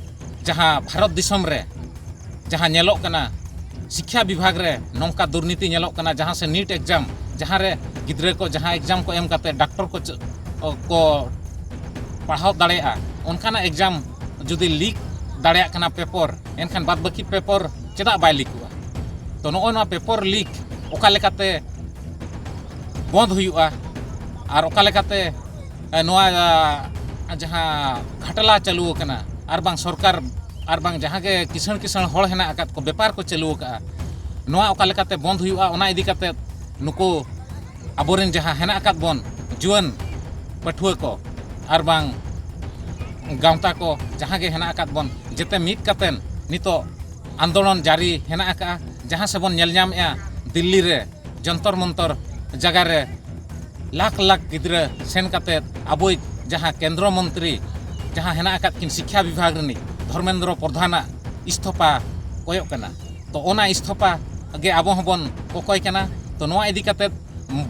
ᱡᱟᱦᱟᱸ ᱵᱷᱟᱨᱚᱛ ᱫᱤᱥᱚᱢ ᱨᱮ ᱡᱟᱦᱟᱸ ᱧᱮᱞᱚᱜ ᱠᱟᱱᱟ, ᱥᱤᱠᱠᱷᱟ ᱵᱤᱵᱷᱟᱜᱽ ᱨᱮ ᱱᱚᱝᱠᱟ ᱫᱩᱨᱱᱤᱛᱤ ᱧᱮᱞᱚᱜ ᱠᱟᱱᱟ, ᱡᱟᱦᱟᱸ ᱥᱮ ᱱᱤᱴ ᱮᱠᱡᱟᱢ, ᱡᱟᱦᱟᱸ ᱨᱮ ᱜᱤᱫᱽᱨᱟᱹ ᱠᱚ ᱡᱟᱦᱟᱸ ᱮᱠᱡᱟᱢ ᱠᱚ ᱮᱢ ᱠᱟᱛᱮ ᱰᱟᱠᱴᱚᱨ ᱠᱚ ᱪᱮ-, ᱠᱚ ᱯᱟᱲᱦᱟᱣ ᱫᱟᱲᱮᱭᱟᱜᱼᱟ, ᱚᱱᱠᱟᱱᱟᱜ ᱮᱠᱡᱟᱢ ᱡᱩᱫᱤ ᱞᱤᱠ ᱫᱟᱲᱮᱭᱟᱜ ᱠᱟᱱᱟ ᱯᱮᱯᱚᱨ, ᱮᱱᱠᱷᱟᱱ ᱵᱟᱫ ᱵᱟᱹᱠᱤ ᱯᱮᱯᱚᱨ ᱪᱮᱫᱟᱜ ᱵᱟᱭ ᱞᱤᱠᱚᱜᱼᱟ? ᱛᱚ ᱱᱚᱜᱼᱚ ᱱᱚᱣᱟ ᱯᱮᱯᱚᱨ ᱞᱤᱠ ᱚᱠᱟ ᱞᱮᱠᱟᱛᱮ ᱵᱚᱱᱫ ᱦᱩᱭᱩᱜᱼᱟ ᱟᱨ ᱚᱠᱟ ᱞᱮᱠᱟᱛᱮ, ᱮ, ᱱᱚᱣᱟ, ᱟ, ᱡᱟᱦᱟᱸ ᱜᱷᱟᱴᱟᱞᱟ ᱪᱟᱹᱞᱩ ᱟᱠᱟᱱᱟ ᱟᱨ ᱵᱟᱝ ᱥᱚᱨᱠᱟᱨ ᱟᱨ ᱵᱟᱝ ᱡᱟᱦᱟᱸ ᱜᱮ ᱠᱤᱥᱟᱹᱬ ᱠᱤᱥᱟᱹᱬ ᱦᱚᱲ ᱦᱮᱱᱟᱜ ᱟᱠᱟᱫ ᱠᱚ, ᱵᱮᱯᱟᱨ ᱠᱚ ᱪᱟᱹᱞᱩ ᱟᱠᱟᱫᱼᱟ, ᱱᱚᱣᱟ ᱚᱠᱟ ᱞᱮᱠᱟᱛᱮ ᱵᱚᱱᱫ ᱦᱩᱭᱩᱜᱼᱟ, ᱚᱱᱟ ᱤᱫᱤ ᱠᱟᱛᱮ ᱱᱩᱠᱩ ᱟᱵᱚᱨᱮᱱ ᱡᱟᱦᱟᱸ ᱦᱮᱱᱟᱜ ᱟᱠᱟᱫ ᱵᱚᱱ ᱡᱩᱣᱟᱹᱱ ᱯᱟᱹᱴᱷᱩᱣᱟᱹ ᱠᱚ ᱟᱨ ᱵᱟᱝ ᱜᱟᱶᱛᱟ ᱠᱚ ᱡᱟᱦᱟᱸ ᱜᱮ ᱦᱮᱱᱟᱜ ᱟᱠᱟᱫ ᱵᱚᱱ, ᱡᱮᱛᱮ ᱢᱤᱫ ᱠᱟᱛᱮᱱ ᱱᱤᱛᱚᱜ ᱟᱱᱫᱳᱞᱚᱱ ᱡᱟᱹᱨᱤ ᱦᱮᱱᱟᱜ ᱟᱠᱟᱫᱼᱟ᱾ ᱡᱟᱦᱟᱸ ᱥᱮ ᱵᱚᱱ ᱧᱮᱞ ᱧᱟᱢᱮᱫᱼᱟ, ᱫᱤᱞᱞᱤ ᱨᱮ ᱡᱚᱱᱛᱚᱨ ᱢᱚᱱᱛᱚᱨ ᱡᱟᱭᱜᱟ ᱨᱮ ᱞᱟᱠᱷ ᱞᱟᱠᱷ ᱜᱤᱫᱽᱨᱟᱹ ᱥᱮᱱ ᱠᱟᱛᱮᱫ ᱟᱵᱚᱭᱤᱡ ᱡᱟᱦᱟᱸ ᱠᱮᱱᱫᱨᱚ ᱢᱚᱱᱛᱨᱤ ᱡᱟᱦᱟᱸ ᱦᱮᱱᱟᱜ ᱟᱠᱟᱫ ᱠᱤᱱ ᱥᱤᱠᱠᱷᱟ ᱵᱤᱵᱷᱟᱜᱽ ᱨᱤᱱᱤᱡ, ᱫᱷᱚᱨᱢᱮᱱᱫᱨᱚ ᱯᱨᱚᱫᱷᱟᱱᱟᱜ ᱤᱥᱛᱷᱚᱯᱟ ᱠᱚᱭᱚᱜ ᱠᱟᱱᱟ᱾ ᱛᱚ, ᱚᱱᱟ ᱤᱥᱛᱷᱚᱯᱟ ᱜᱮ ᱟᱵᱚ ᱦᱚᱸᱵᱚᱱ ᱠᱚᱠᱚᱭ ᱠᱟᱱᱟ᱾ ᱛᱚ, ᱱᱚᱣᱟ ᱤᱫᱤ ᱠᱟᱛᱮᱫ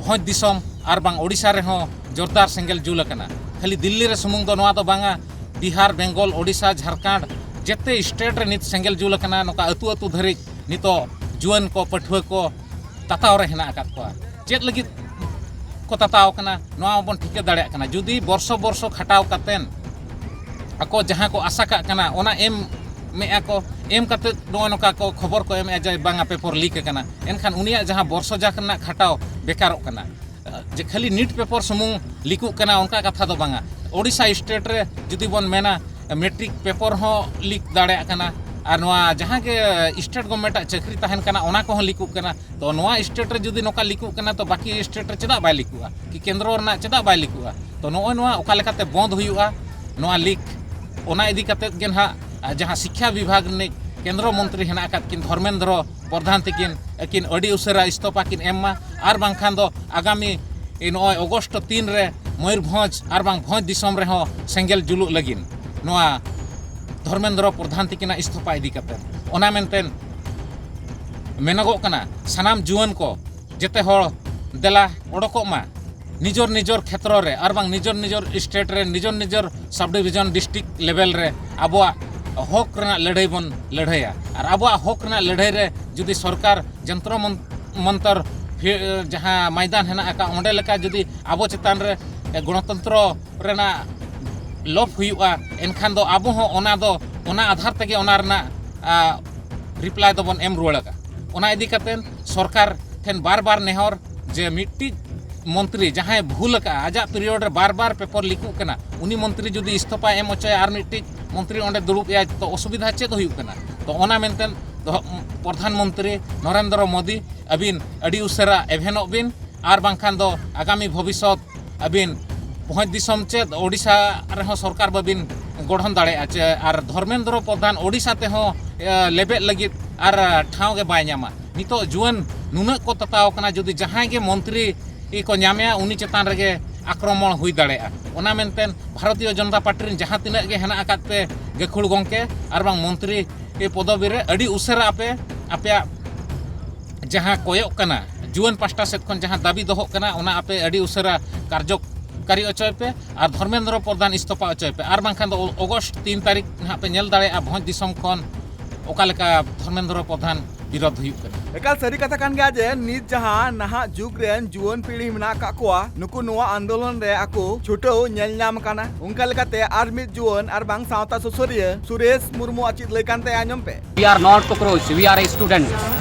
ᱵᱷᱚᱸᱡᱽ ᱫᱤᱥᱚᱢ ᱟᱨ ᱵᱟᱝ ᱳᱰᱤᱥᱟ ᱨᱮᱦᱚᱸ ᱡᱳᱨᱫᱟᱨ ᱥᱮᱸᱜᱮᱞ ᱡᱩᱞ ᱟᱠᱟᱱᱟ᱾ ᱠᱷᱟᱹᱞᱤ ᱫᱤᱞᱞᱤ ᱨᱮ ᱥᱩᱢᱩᱝ ᱫᱚ ᱱᱚᱣᱟ ᱫᱚ ᱵᱟᱝᱟ, ᱵᱤᱦᱟᱨ, ᱵᱮᱝᱜᱚᱞ, ᱳᱰᱤᱥᱟ, ᱡᱷᱟᱲᱠᱷᱚᱸᱰ, ᱡᱮᱛᱮ ᱥᱴᱮᱴ ᱨᱮ ᱱᱤᱛ ᱥᱮᱸᱜᱮᱞ ᱡᱩᱞ ᱟᱠᱟᱱᱟ᱾ ᱱᱚᱝᱠᱟ ᱟᱹᱛᱩ ᱟᱹᱛᱩ ᱫᱷᱟᱹᱨᱤᱡ ᱱᱤᱛᱚᱜ ᱡᱩᱣᱟᱹᱱ ᱠᱚ, ᱯᱟᱹᱴᱷᱩᱣᱟᱹ ᱠᱚ ᱛᱟᱛᱟᱣ ᱨᱮ ᱦᱮᱱᱟᱜ ᱟᱠᱟᱫ ᱠᱚᱣᱟ᱾ ᱪᱮᱫ ᱞᱟᱹᱜᱤᱫ ᱠᱚ ᱛᱟᱛᱟᱣ ᱠᱟᱱᱟ, ᱱᱚᱣᱟ ᱢᱟᱵᱚᱱ ᱴᱷᱤᱠᱟᱹ ᱫᱟᱲᱮᱭᱟᱜ ᱠᱟᱱᱟ᱾ ᱡᱩᱫᱤ ᱵᱚᱨᱥᱚ ᱵᱚᱨᱥᱚ ᱠᱷᱟᱴᱟᱣ ᱠᱟᱛᱮᱱ ᱟᱠᱚ ᱡᱟᱦᱟᱸ ᱠᱚ ᱟᱥᱟ ᱠᱟᱜ ᱠᱟᱱᱟ, ᱚᱱᱟ ᱮᱢ ᱢᱮᱜᱼᱟ ᱠᱚ, ᱮᱢ ᱠᱟᱛᱮᱫ ᱱᱚᱜᱼᱚᱭ ᱱᱚᱝᱠᱟ ᱠᱚ ᱠᱷᱚᱵᱚᱨ ᱠᱚ ᱮᱢᱮᱜᱼᱟ ᱡᱮ ᱵᱟᱝᱟ, ᱯᱮᱯᱚᱨ ᱞᱤᱠ ᱟᱠᱟᱱᱟ, ᱮᱱᱠᱷᱟᱱ ᱩᱱᱤᱭᱟᱜ ᱡᱟᱦᱟᱸ ᱵᱚᱨᱥᱚ ᱡᱟᱠ ᱨᱮᱱᱟᱜ ᱠᱷᱟᱴᱟᱣ ᱵᱮᱠᱟᱨᱚᱜ ᱠᱟᱱᱟ᱾ ᱡᱮ ᱠᱷᱟᱹᱞᱤ ᱱᱤᱴ ᱯᱮᱯᱚᱨ ᱥᱩᱢᱩᱝ ᱞᱤᱠᱩᱜ ᱠᱟᱱᱟ, ᱚᱱᱠᱟ ᱠᱟᱛᱷᱟ ᱫᱚ ᱵᱟᱝᱟ᱾ ᱳᱰᱤᱥᱟ ᱥᱴᱮᱴ ᱨᱮ ᱡᱩᱫᱤ ᱵᱚᱱ ᱢᱮᱱᱟ, ᱢᱮᱴᱨᱤᱠ ᱯᱮᱯᱚᱨ ᱦᱚᱸ ᱞᱤᱠ ᱫᱟᱲᱮᱭᱟᱜ ᱠᱟᱱᱟ, ᱟᱨ ᱱᱚᱣᱟ ᱡᱟᱦᱟᱸ ᱜᱮ ᱥᱴᱮᱴ ᱜᱚᱵᱷᱚᱨᱱᱢᱮᱱᱴ ᱟᱜ ᱪᱟᱹᱠᱨᱤ ᱛᱟᱦᱮᱱ ᱠᱟᱱᱟ, ᱚᱱᱟ ᱠᱚᱦᱚᱸ ᱞᱤᱠᱩᱜ ᱠᱟᱱᱟ᱾ ᱛᱚ, ᱱᱚᱣᱟ ᱥᱴᱮᱴ ᱨᱮ ᱡᱩᱫᱤ ᱱᱚᱝᱠᱟ ᱞᱤᱠᱩᱜ ᱠᱟᱱᱟ, ᱛᱚ ᱵᱟᱹᱠᱤ ᱥᱴᱮᱴ ᱨᱮ ᱪᱮᱫᱟᱜ ᱵᱟᱭ ᱞᱤᱠᱩᱜᱼᱟ? ᱠᱤ ᱠᱮᱱᱫᱨᱚ ᱨᱮᱱᱟᱜ ᱪᱮᱫᱟᱜ ᱵᱟᱭ ᱞᱤᱠᱩᱜᱼᱟ? ᱛᱚ, ᱱᱚᱜᱼᱚᱭ ᱱᱚᱣᱟ ᱚᱠᱟ ᱞᱮᱠᱟᱛᱮ ᱵᱚᱱᱫ ᱦᱩᱭᱩᱜᱼᱟ, ᱱᱚᱣᱟ ᱞᱤᱠ, ᱚᱱᱟ ᱤᱫᱤ ᱠᱟᱛᱮᱫ ᱜᱮ ᱱᱟᱦᱟᱜ, ᱟ, ᱡᱟᱦᱟᱸ ᱥᱤᱠᱠᱷᱟ ᱵᱤᱵᱷᱟᱜᱽ ᱨᱤᱱᱤᱡ ᱠᱮᱱᱫᱨᱚ ᱢᱚᱱᱛᱨᱤ ᱦᱮᱱᱟᱜ ᱟᱠᱟᱫ ᱠᱤᱱ ᱫᱷᱚᱨᱢᱮᱱᱫᱨᱚ ᱯᱨᱚᱫᱷᱟᱱ ᱛᱤᱠᱤᱱ, ᱟᱹᱠᱤᱱ ᱟᱹᱰᱤ ᱩᱥᱟᱹᱨᱟ ᱤᱥᱛᱚᱯᱷᱟ ᱠᱤᱱ ᱮᱢ ᱢᱟ, ᱟᱨ ᱵᱟᱝᱠᱷᱟᱱ ᱫᱚ ᱟᱜᱟᱢᱤ, ᱮ, ᱱᱚᱜᱼᱚᱭ ᱚᱜᱚᱥᱴ ᱛᱤᱱ ᱨᱮ ᱢᱚᱭᱩᱨᱵᱷᱚᱸᱡᱽ ᱟᱨ ᱵᱟᱝ ᱵᱷᱚᱸᱡᱽ ᱫᱤᱥᱚᱢ ᱨᱮᱦᱚᱸ ᱥᱮᱸᱜᱮᱞ ᱡᱩᱞᱩᱜ ᱞᱟᱹᱜᱤᱫ ᱱᱚᱣᱟ ᱫᱷᱚᱨᱢᱮᱱᱫᱨᱚ ᱯᱨᱚᱫᱷᱟᱱ ᱛᱤᱠᱤᱱᱟᱜ ᱤᱥᱛᱚᱯᱷᱟ ᱤᱫᱤ ᱠᱟᱛᱮᱫ᱾ ᱚᱱᱟ ᱢᱮᱱᱛᱮ ᱢᱮᱱᱚᱜᱚᱜ ᱠᱟᱱᱟ, ᱥᱟᱱᱟᱢ ᱡᱩᱣᱟᱹᱱ ᱠᱚ ᱡᱮᱛᱮ ᱦᱚᱲ ᱫᱮᱞᱟ ᱚᱰᱚᱠᱚᱜ ᱢᱟ, ᱱᱤᱡᱚᱨ ᱱᱤᱡᱚᱨ ᱠᱷᱮᱛᱨᱚ ᱨᱮ ᱟᱨ ᱵᱟᱝ ᱱᱤᱡᱚᱨ ᱱᱤᱡᱚᱨ ᱥᱴᱮᱴ ᱨᱮ, ᱱᱤᱡᱚᱨ ᱱᱤᱡᱚᱨ ᱥᱟᱵ ᱰᱤᱵᱷᱤᱡᱚᱱ, ᱰᱤᱥᱴᱨᱤᱠᱴ ᱞᱮᱵᱮᱞ ᱨᱮ ᱟᱵᱚᱣᱟᱜ ᱦᱚᱠ ᱨᱮᱱᱟᱜ ᱞᱟᱹᱲᱦᱟᱹᱭ ᱵᱚᱱ ᱞᱟᱹᱲᱦᱟᱹᱭᱟ᱾ ᱟᱨ ᱟᱵᱚᱣᱟᱜ ᱦᱚᱠ ᱨᱮᱱᱟᱜ ᱞᱟᱹᱲᱦᱟᱹᱭ ᱨᱮ ᱡᱩᱫᱤ ᱥᱚᱨᱠᱟᱨ ᱡᱚᱱᱛᱨᱚ ᱢᱚᱱ-, ᱢᱚᱱᱛᱚᱨ ᱯᱷᱤ-, ᱡᱟᱦᱟᱸ ᱢᱚᱭᱫᱟᱱ ᱦᱮᱱᱟᱜ ᱟᱠᱟᱫ, ᱚᱸᱰᱮ ᱞᱮᱠᱟ ᱡᱩᱫᱤ ᱟᱵᱚ ᱪᱮᱛᱟᱱ ᱨᱮ ᱜᱚᱱᱚᱛᱚᱱᱛᱨᱚ ᱨᱮᱱᱟᱜ ᱞᱳᱯ ᱦᱩᱭᱩᱜᱼᱟ, ᱮᱱᱠᱷᱟᱱ ᱫᱚ ᱟᱵᱚ ᱦᱚᱸ ᱚᱱᱟ ᱫᱚ, ᱚᱱᱟ ᱟᱫᱷᱟᱨ ᱛᱮᱜᱮ ᱚᱱᱟ ᱨᱮᱱᱟᱜ, ᱟ, ᱨᱤᱯᱞᱟᱭ ᱫᱚᱵᱚᱱ ᱮᱢ ᱨᱩᱣᱟᱹᱲ ᱟᱠᱟᱫ᱾ ᱚᱱᱟ ᱤᱫᱤ ᱠᱟᱛᱮ ᱥᱚᱨᱠᱟᱨ ᱴᱷᱮᱱ ᱵᱟᱨ ᱵᱟᱨ ᱱᱮᱦᱚᱨ ᱡᱮ ᱢᱤᱫᱴᱤᱡ ᱢᱚᱱᱛᱨᱤ ᱡᱟᱦᱟᱸᱭ ᱵᱷᱩᱞ ᱟᱠᱟᱫᱼᱟ, ᱟᱡᱟᱜ ᱯᱤᱨᱤᱭᱚᱰ ᱨᱮ ᱵᱟᱨ ᱵᱟᱨ ᱯᱮᱯᱚᱨ ᱞᱤᱠᱩᱜ ᱠᱟᱱᱟ, ᱩᱱᱤ ᱢᱚᱱᱛᱨᱤ ᱡᱩᱫᱤ ᱤᱥᱛᱚᱯᱷᱟᱭ ᱮᱢ ᱦᱚᱪᱚᱭᱟ, ᱟᱨ ᱢᱤᱫᱴᱤᱡ ᱢᱚᱱᱛᱨᱤ ᱚᱸᱰᱮ ᱫᱩᱲᱩᱵ ᱮᱭᱟᱭ, ᱛᱚ ᱚᱥᱩᱵᱤᱫᱷᱟ ᱪᱮᱫ ᱦᱩᱭᱩᱜ ᱠᱟᱱᱟ? ᱛᱚ ᱚᱱᱟ ᱢᱮᱱᱛᱮ ᱫᱚ ᱯᱨᱚᱫᱷᱟᱱ ᱢᱚᱱᱛᱨᱤ ᱱᱚᱨᱮᱱᱫᱨᱚ ᱢᱳᱫᱤ, ᱟᱹᱵᱤᱱ ᱟᱹᱰᱤ ᱩᱥᱟᱹᱨᱟ ᱮᱵᱷᱮᱱᱚᱜ ᱵᱤᱱ, ᱟᱨ ᱵᱟᱝᱠᱷᱟᱱ ᱫᱚ ᱟᱜᱟᱢᱤ ᱵᱷᱚᱵᱤᱥᱥᱚᱛ ᱟᱹᱵᱤᱱ ᱵᱷᱚᱸᱡᱽ ᱫᱤᱥᱚᱢ ᱪᱮᱫ ᱳᱰᱤᱥᱟ ᱨᱮᱦᱚᱸ ᱥᱚᱨᱠᱟᱨ ᱵᱟᱹᱵᱤᱱ ᱜᱚᱲᱦᱚᱱ ᱫᱟᱲᱮᱭᱟᱜᱼᱟ ᱪᱮ, ᱟᱨ ᱫᱷᱚᱨᱢᱮᱱᱫᱨᱚ ᱯᱨᱚᱫᱷᱟᱱ ᱳᱰᱤᱥᱟ ᱛᱮᱦᱚᱸ ᱞᱮᱵᱮᱫ ᱞᱟᱹᱜᱤᱫ ᱟᱨ ᱴᱷᱟᱶ ᱜᱮ ᱵᱟᱭ ᱧᱟᱢᱟ᱾ ᱱᱤᱛᱚᱜ ᱡᱩᱣᱟᱹᱱ ᱱᱩᱱᱟᱹᱜ ᱠᱚ ᱛᱟᱛᱟᱣ ᱠᱟᱱᱟ, ᱡᱩᱫᱤ ᱡᱟᱦᱟᱸᱭ ᱜᱮ ᱢᱚᱱᱛᱨᱤ ᱠᱚ ᱧᱟᱢᱮᱭᱟ, ᱩᱱᱤ ᱪᱮᱛᱟᱱ ᱨᱮᱜᱮ ᱟᱠᱨᱚᱢᱚᱱ ᱦᱩᱭ ᱫᱟᱲᱮᱭᱟᱜᱼᱟ᱾ ᱚᱱᱟ ᱢᱮᱱᱛᱮ ᱵᱷᱟᱨᱚᱛᱤᱭᱚ ᱡᱚᱱᱚᱛᱟ ᱯᱟᱨᱴᱤ ᱨᱮᱱ ᱡᱟᱦᱟᱸ ᱛᱤᱱᱟᱹᱜ ᱜᱮ ᱦᱮᱱᱟᱜ ᱟᱠᱟᱫ ᱯᱮ ᱜᱟᱹᱠᱷᱩᱲ ᱜᱚᱢᱠᱮ ᱟᱨ ᱵᱟᱝ ᱢᱚᱱᱛᱨᱤ ᱯᱚᱫᱚᱵᱤ ᱨᱮ, ᱟᱹᱰᱤ ᱩᱥᱟᱹᱨᱟ ᱟᱯᱮ ᱟᱯᱮᱭᱟᱜ ᱡᱟᱦᱟᱸ ᱠᱚᱭᱚᱜ ᱠᱟᱱᱟ, ᱡᱩᱣᱟᱹᱱ ᱯᱟᱥᱴᱟ ᱥᱮᱫ ᱠᱷᱚᱱ ᱡᱟᱦᱟᱸ ᱫᱟᱹᱵᱤ ᱫᱚᱦᱚᱜ ᱠᱟᱱᱟ, ᱚᱱᱟ ᱟᱯᱮ ᱟᱹᱰᱤ ᱩᱥᱟᱹᱨᱟ ᱠᱟᱨᱡᱚᱠᱟᱨᱤ ᱦᱚᱪᱚᱭ ᱯᱮ ᱟᱨ ᱫᱷᱚᱨᱢᱮᱱᱫᱨᱚ ᱯᱨᱚᱫᱷᱟᱱ ᱤᱥᱛᱚᱯᱷᱟ ᱦᱚᱪᱚᱭ ᱯᱮ, ᱟᱨ ᱵᱟᱝᱠᱷᱟᱱ ᱫᱚ ᱚᱜᱚᱥᱴ ᱛᱤᱱ ᱛᱟᱹᱨᱤᱠᱷ ᱱᱟᱦᱟᱜ ᱯᱮ ᱧᱮᱞ ᱫᱟᱲᱮᱭᱟᱜᱼᱟ ᱵᱷᱚᱸᱡᱽ ᱫᱤᱥᱚᱢ ᱠᱷᱚᱱ ᱚᱠᱟ ᱞᱮᱠᱟ ᱫᱷᱚᱨᱢᱮᱱᱫᱨᱚ ᱯᱨᱚᱫᱷᱟᱱ ᱵᱤᱨᱳᱫᱷ ᱦᱩᱭᱩᱜ ᱠᱟᱱᱟ᱾ ᱮᱠᱟᱞ ᱥᱟᱹᱨᱤ ᱠᱟᱛᱷᱟ ᱠᱟᱱ ᱜᱮᱭᱟ ᱡᱮ ᱱᱤᱛ ᱡᱟᱦᱟᱸ ᱱᱟᱦᱟᱜ ᱡᱩᱜᱽ ᱨᱮᱱ ᱡᱩᱣᱟᱹᱱ ᱯᱤᱲᱦᱤ ᱢᱮᱱᱟᱜ ᱟᱠᱟᱫ ᱠᱚᱣᱟ, ᱱᱩᱠᱩ ᱱᱚᱣᱟ ᱟᱱᱫᱳᱞᱚᱱ ᱨᱮ ᱟᱠᱚ ᱪᱷᱩᱴᱟᱹᱣ ᱧᱮᱞ ᱧᱟᱢ ᱠᱟᱱᱟ᱾ ᱚᱱᱠᱟ ᱞᱮᱠᱟᱛᱮ ᱟᱨ ᱢᱤᱫ ᱡᱩᱣᱟᱹᱱ ᱟᱨ ᱵᱟᱝ ᱥᱟᱶᱛᱟ ᱥᱩᱥᱟᱹᱨᱤᱭᱟᱹ ᱥᱩᱨᱮᱥ ᱢᱩᱨᱢᱩᱣᱟᱜ ᱪᱮᱫ ᱞᱟᱹᱭ ᱠᱟᱱ ᱛᱟᱭᱟ, ᱟᱸᱡᱚᱢ ᱯᱮ᱾ We are not cockroach, we are a student,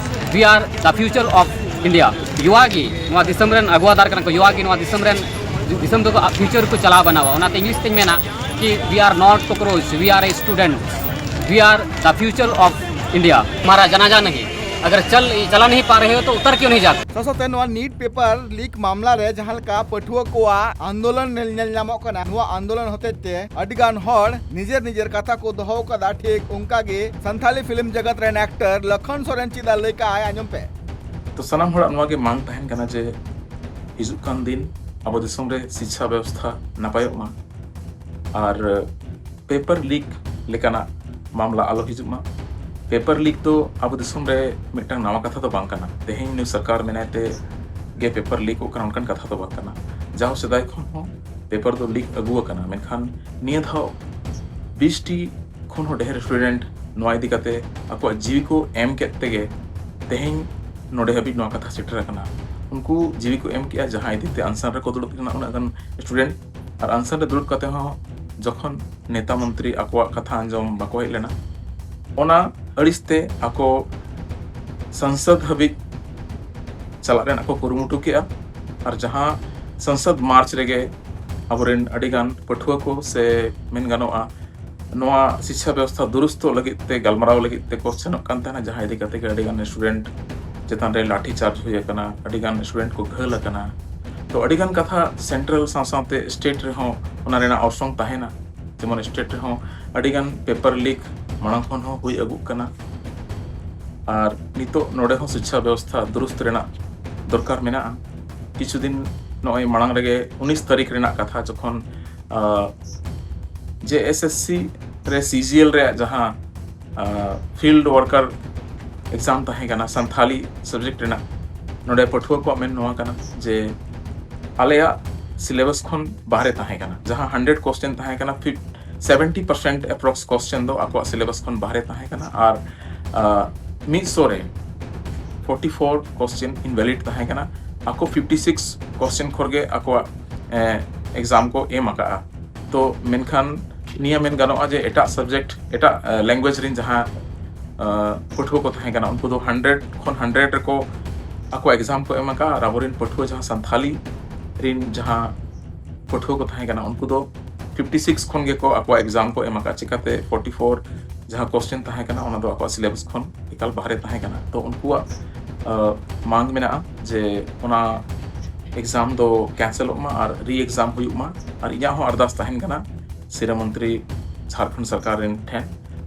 we are the future of India. ᱭᱩᱣᱟ ᱜᱮ ᱱᱚᱣᱟ ᱫᱤᱥᱚᱢ ᱨᱮᱱ ᱟᱹᱜᱩᱣᱟᱹᱫᱟᱨ ᱠᱟᱱᱟ ᱠᱚ, ᱭᱩᱣᱟ ᱜᱮ ᱱᱚᱣᱟ ᱫᱤᱥᱚᱢ ᱨᱮᱱ, ᱫᱤᱥᱚᱢ ᱫᱚ ᱯᱷᱤᱭᱩᱪᱟᱨ ᱠᱚ ᱪᱟᱞᱟᱣ ᱵᱟᱱᱟᱣᱟ᱾ ᱚᱱᱟᱛᱮ ᱤᱝᱞᱤᱥ ᱛᱮᱧ ᱢᱮᱱᱟ ᱠᱤ, we are not cockroach, we are a student, we are the future of India. हमारा जनाजा नहीं, अगर चल चला नहीं पा रहे हो तो उतर क्यों नहीं जाते? ᱥᱟᱶᱛᱮ ᱱᱚᱣᱟ ᱱᱤᱴ ᱯᱮᱯᱟᱨ ᱞᱤᱠ ᱢᱟᱢᱞᱟ ᱨᱮ ᱡᱟᱦᱟᱸ ᱞᱮᱠᱟ ᱯᱟᱹᱴᱷᱩᱣᱟᱹ ᱠᱚᱣᱟᱜ ᱟᱱᱫᱳᱞᱚᱱ ᱧᱮᱞ ᱧᱮᱞ ᱧᱟᱢᱚᱜ ᱠᱟᱱᱟ, ᱱᱚᱣᱟ ᱟᱱᱫᱳᱞᱚᱱ ᱦᱚᱛᱮᱡ ᱛᱮ ᱟᱹᱰᱤ ᱜᱟᱱ ᱦᱚᱲ ᱱᱤᱡᱮᱨ ᱱᱤᱡᱮᱨ ᱠᱟᱛᱷᱟ ᱠᱚ ᱫᱚᱦᱚ ᱟᱠᱟᱫᱟ᱾ ᱴᱷᱤᱠ ᱚᱱᱠᱟ ᱜᱮ ᱥᱟᱱᱛᱷᱟᱞᱤ ᱯᱷᱤᱞᱢ ᱡᱟᱜᱟᱛ ᱨᱮᱱ ᱮᱠᱴᱚᱨ ᱞᱚᱠᱷᱚᱱ ᱥᱚᱨᱮᱱ ᱪᱮᱫ ᱮ ᱞᱟᱹᱭ ᱠᱟᱜᱼᱟᱭ, ᱟᱸᱡᱚᱢ ᱯᱮ᱾ ᱛᱚ ᱥᱟᱱᱟᱢ ᱦᱚᱲᱟᱜ ᱱᱚᱣᱟ ᱜᱮ ᱢᱟᱝ ᱛᱟᱦᱮᱱ ᱠᱟᱱᱟ ᱡᱮ ᱦᱤᱡᱩᱜ ᱠᱟᱱ ᱫᱤᱱ ᱟᱵᱚ ᱫᱤᱥᱚᱢ ᱨᱮ ᱥᱤᱪᱪᱷᱟ ᱵᱮᱵᱚᱥᱛᱷᱟ ᱱᱟᱯᱟᱭᱚᱜ ᱢᱟ ᱟᱨ ᱯᱮᱯᱟᱨ ᱞᱤᱠ ᱞᱮᱠᱟᱱᱟᱜ ᱢᱟᱢᱞᱟ ᱟᱞᱚ ᱦᱤᱡᱩᱜ ᱢᱟ᱾ ᱯᱮᱯᱟᱨ ᱞᱤᱠ ᱫᱚ ᱟᱵᱚ ᱫᱤᱥᱚᱢ ᱨᱮ ᱢᱤᱫᱴᱟᱝ ᱱᱟᱣᱟ ᱠᱟᱛᱷᱟ ᱫᱚ ᱵᱟᱝ ᱠᱟᱱᱟ᱾ ᱛᱮᱦᱮᱧ ᱱᱩᱭ ᱥᱚᱨᱠᱟᱨ ᱢᱮᱱᱟᱭ ᱛᱮ ᱜᱮ ᱯᱮᱯᱟᱨ ᱞᱤᱠᱚᱜ ᱠᱟᱱᱟ, ᱚᱱᱠᱟᱱ ᱠᱟᱛᱷᱟ ᱫᱚ ᱵᱟᱝ ᱠᱟᱱᱟ᱾ ᱡᱟᱣ ᱥᱮᱫᱟᱭ ᱠᱷᱚᱱ ᱦᱚᱸ ᱯᱮᱯᱟᱨ ᱫᱚ ᱞᱤᱠ ᱟᱹᱜᱩ ᱟᱠᱟᱱᱟ, ᱢᱮᱱᱠᱷᱟᱱ ᱱᱤᱭᱟᱹ ᱫᱷᱟᱣ ᱵᱤᱥ ᱴᱤ ᱠᱷᱚᱱ ᱦᱚᱸ ᱰᱷᱮᱨ ᱥᱴᱩᱰᱮᱱᱴ ᱱᱚᱣᱟ ᱤᱫᱤ ᱠᱟᱛᱮ ᱟᱠᱚᱣᱟᱜ ᱡᱤᱣᱤ ᱠᱚ ᱮᱢ ᱠᱮᱫ ᱛᱮᱜᱮ ᱛᱮᱦᱮᱧ ᱱᱚᱰᱮ ᱦᱟᱹᱵᱤᱡ ᱱᱚᱣᱟ ᱠᱟᱛᱷᱟ ᱥᱮᱴᱮᱨ ᱟᱠᱟᱱᱟ᱾ ᱩᱱᱠᱩ ᱡᱤᱣᱤ ᱠᱚ ᱮᱢ ᱠᱮᱜᱼᱟ, ᱡᱟᱦᱟᱸ ᱤᱫᱤ ᱛᱮ ᱟᱱᱥᱟᱨ ᱨᱮᱠᱚ ᱫᱩᱲᱩᱵ ᱞᱮᱱᱟ ᱩᱱᱟᱹᱜ ᱜᱟᱱ ᱥᱴᱩᱰᱮᱱᱴ, ᱟᱨ ᱟᱱᱥᱟᱨ ᱨᱮ ᱫᱩᱲᱩᱵ ᱠᱟᱛᱮ ᱦᱚᱸ ᱡᱚᱠᱷᱚᱱ ᱱᱮᱛᱟ ᱢᱚᱱᱛᱨᱤ ᱟᱠᱚᱣᱟᱜ ᱠᱟᱛᱷᱟ ᱟᱸᱡᱚᱢ ᱵᱟᱠᱚ ᱦᱮᱡ ᱞᱮᱱᱟ, ᱚᱱᱟ ᱟᱹᱲᱤᱥ ᱛᱮ ᱟᱠᱚ ᱥᱚᱝᱥᱚᱫ ᱦᱟᱹᱵᱤᱡ ᱪᱟᱞᱟᱜ ᱨᱮᱱᱟᱜ ᱠᱚ ᱠᱩᱨᱩᱢᱩᱴᱩ ᱠᱮᱜᱼᱟ᱾ ᱟᱨ ᱡᱟᱦᱟᱸ ᱥᱚᱝᱥᱚᱫ ᱢᱟᱨᱪ ᱨᱮᱜᱮ ᱟᱵᱚᱨᱮᱱ ᱟᱹᱰᱤᱜᱟᱱ ᱯᱟᱹᱴᱷᱩᱣᱟᱹ ᱠᱚ ᱥᱮ ᱢᱮᱱ ᱜᱟᱱᱚᱜᱼᱟ ᱱᱚᱣᱟ ᱥᱤᱪᱪᱷᱟ ᱵᱮᱵᱚᱥᱛᱷᱟ ᱫᱩᱨᱩᱥᱛᱚ ᱞᱟᱹᱜᱤᱫ ᱛᱮ ᱜᱟᱞᱢᱟᱨᱟᱣ ᱞᱟᱹᱜᱤᱫ ᱛᱮᱠᱚ ᱥᱮᱱᱚᱜ ᱠᱟᱱ ᱛᱟᱦᱮᱱᱟ, ᱡᱟᱦᱟᱸ ᱤᱫᱤ ᱠᱟᱛᱮ ᱜᱮ ᱟᱹᱰᱤᱜᱟᱱ ᱥᱴᱩᱰᱮᱱᱴ ᱪᱮᱛᱟᱱ ᱨᱮ ᱞᱟᱴᱷᱤ ᱪᱟᱨᱡᱽ ᱦᱩᱭ ᱟᱠᱟᱱᱟ, ᱟᱹᱰᱤᱜᱟᱱ ᱥᱴᱩᱰᱮᱱᱴ ᱠᱚ ᱜᱷᱟᱹᱞ ᱟᱠᱟᱱᱟ᱾ ᱛᱚ ᱟᱹᱰᱤᱜᱟᱱ ᱠᱟᱛᱷᱟ ᱥᱮᱱᱴᱨᱟᱞ ᱥᱟᱶ ᱥᱟᱶᱛᱮ ᱥᱴᱮᱴ ᱨᱮᱦᱚᱸ ᱚᱱᱟ ᱨᱮᱱᱟᱜ ᱚᱨᱥᱚᱝ ᱛᱟᱦᱮᱱᱟ᱾ ᱡᱮᱢᱚᱱ ᱥᱴᱮᱴ ᱨᱮᱦᱚᱸ ᱟᱹᱰᱤᱜᱟᱱ ᱯᱮᱯᱟᱨ ᱞᱤᱠ ᱢᱟᱲᱟᱝ ᱠᱷᱚᱱ ᱦᱚᱸ ᱦᱩᱭ ᱟᱹᱜᱩᱜ ᱠᱟᱱᱟ᱾ ᱟᱨ ᱱᱤᱛᱚᱜ ᱱᱚᱰᱮ ᱦᱚᱸ ᱥᱤᱪᱪᱷᱟ ᱵᱮᱵᱚᱥᱛᱷᱟ ᱫᱩᱨᱩᱥᱛ ᱨᱮᱱᱟᱜ ᱫᱚᱨᱠᱟᱨ ᱢᱮᱱᱟᱜᱼᱟ᱾ ᱠᱤᱪᱷᱩ ᱫᱤᱱ ᱱᱚᱜᱼᱚᱭ ᱢᱟᱲᱟᱝ ᱨᱮᱜᱮ ᱩᱱᱤᱥ ᱛᱟᱹᱨᱤᱠᱷ ᱨᱮᱱᱟᱜ ᱠᱟᱛᱷᱟ, ᱡᱚᱠᱷᱚᱱ ᱡᱮ ᱮᱥ ᱮᱥ ᱥᱤ ᱨᱮ ᱥᱤ ᱡᱤ ᱮᱞ ᱨᱮᱭᱟᱜ ᱡᱟᱦᱟᱸ ᱯᱷᱤᱞᱰ ᱣᱟᱨᱠᱟᱨ ᱮᱠᱡᱟᱢ ᱛᱟᱦᱮᱸ ᱠᱟᱱᱟ ᱥᱟᱱᱛᱷᱟᱞᱤ ᱥᱟᱵᱡᱮᱠᱴ ᱨᱮᱱᱟᱜ, ᱱᱚᱰᱮ ᱯᱟᱹᱴᱷᱩᱣᱟᱹ ᱠᱚᱣᱟᱜ ᱢᱮᱱ ᱱᱚᱣᱟ ᱠᱟᱱᱟ ᱡᱮ ᱟᱞᱮᱭᱟᱜ ᱥᱤᱞᱮᱵᱟᱥ ᱠᱷᱚᱱ ᱵᱟᱦᱨᱮ ᱛᱟᱦᱮᱸ ᱠᱟᱱᱟ᱾ ᱡᱟᱦᱟᱸ ᱦᱟᱱᱰᱨᱮᱰ ᱠᱚᱥᱪᱮᱱ ᱛᱟᱦᱮᱸ ᱠᱟᱱᱟ, ᱥᱮᱵᱷᱮᱱᱴᱤ ᱯᱟᱨᱥᱮᱱᱴ ᱮᱯᱨᱚᱠᱥ ᱠᱚᱥᱪᱮᱱ ᱫᱚ ᱟᱠᱚᱣᱟᱜ ᱥᱤᱞᱮᱵᱟᱥ ᱠᱷᱚᱱ ᱵᱟᱦᱨᱮ ᱛᱟᱦᱮᱸ ᱠᱟᱱᱟ᱾ ᱟᱨ ᱢᱤᱫ ᱥᱚ ᱨᱮ ᱯᱷᱳᱨᱴᱤ ᱯᱷᱳᱨ ᱠᱚᱥᱪᱮᱱ ᱤᱱᱵᱷᱮᱞᱤᱰ ᱛᱟᱦᱮᱸ ᱠᱟᱱᱟ᱾ ᱟᱠᱚ ᱯᱷᱤᱯᱴᱤ ᱥᱤᱠᱥ ᱠᱚᱥᱪᱮᱱ ᱠᱷᱚᱱ ᱜᱮ ᱟᱠᱚᱣᱟᱜ ᱮᱠᱡᱟᱢ ᱠᱚ ᱮᱢ ᱟᱠᱟᱫᱼᱟ᱾ ᱛᱚ ᱢᱮᱱᱠᱷᱟᱱ ᱱᱤᱭᱟᱹ ᱢᱮᱱ ᱜᱟᱱᱚᱜᱼᱟ ᱡᱮ ᱮᱴᱟᱜ ᱥᱟᱵᱡᱮᱠᱴ, ᱮᱴᱟᱜ ᱞᱮᱝᱜᱩᱭᱮᱡᱽ ᱨᱮᱱ ᱡᱟᱦᱟᱸ ᱯᱟᱹᱴᱷᱩᱣᱟᱹ ᱠᱚ ᱛᱟᱦᱮᱸ ᱠᱟᱱᱟ, ᱩᱱᱠᱩ ᱫᱚ ᱦᱟᱱᱰᱨᱮᱰ ᱠᱷᱚᱱ ᱦᱟᱱᱰᱨᱮᱰ ᱨᱮᱠᱚ ᱟᱠᱚ ᱮᱠᱡᱟᱢ ᱠᱚ ᱮᱢ ᱟᱠᱟᱫᱼᱟ᱾ ᱟᱨ ᱟᱵᱚᱨᱮᱱ ᱯᱟᱹᱴᱷᱩᱣᱟᱹ ᱡᱟᱦᱟᱸ ᱥᱟᱱᱛᱷᱟᱞᱤ ᱨᱮᱱ ᱡᱟᱦᱟᱸ ᱯᱟᱹᱴᱷᱩᱣᱟᱹ ᱠᱚ ᱛᱟᱦᱮᱸ ᱠᱟᱱᱟ, ᱩᱱᱠᱩ ᱫᱚ ᱯᱷᱤᱯᱴᱤ ᱥᱤᱠᱥ ᱠᱷᱚᱱ ᱜᱮᱠᱚ ᱟᱠᱚᱣᱟᱜ ᱮᱠᱡᱟᱢ ᱠᱚ ᱮᱢ ᱟᱠᱟᱫᱼᱟ᱾ ᱪᱤᱠᱟᱛᱮ ᱯᱷᱳᱨᱴᱤ ᱯᱷᱳᱨ ᱡᱟᱦᱟᱸ ᱠᱚᱥᱪᱮᱱ ᱛᱟᱦᱮᱸ ᱠᱟᱱᱟ, ᱚᱱᱟ ᱫᱚ ᱟᱠᱚᱣᱟᱜ ᱥᱤᱞᱮᱵᱟᱥ ᱠᱷᱚᱱ ᱮᱠᱟᱞ ᱵᱟᱦᱨᱮ ᱛᱟᱦᱮᱸ ᱠᱟᱱᱟ᱾ ᱛᱚ ᱩᱱᱠᱩᱣᱟᱜ ᱢᱟᱝ ᱢᱮᱱᱟᱜᱼᱟ ᱡᱮ ᱚᱱᱟ ᱮᱠᱡᱟᱢ ᱫᱚ ᱠᱮᱱᱥᱮᱞᱚᱜ ᱢᱟ ᱟᱨ ᱨᱤ ᱮᱠᱡᱟᱢ ᱦᱩᱭᱩᱜ ᱢᱟ᱾ ᱟᱨ ᱤᱧᱟᱹᱜ ᱦᱚᱸ ᱟᱨᱫᱟᱥ ᱛᱟᱦᱮᱱ ᱠᱟᱱᱟ ᱥᱤᱨᱟᱹ ᱢᱚᱱᱛᱨᱤ ᱡᱷᱟᱲᱠᱷᱚᱸᱰ ᱥᱚᱨᱠᱟᱨ ᱨᱮᱱ ᱴᱷᱮᱱ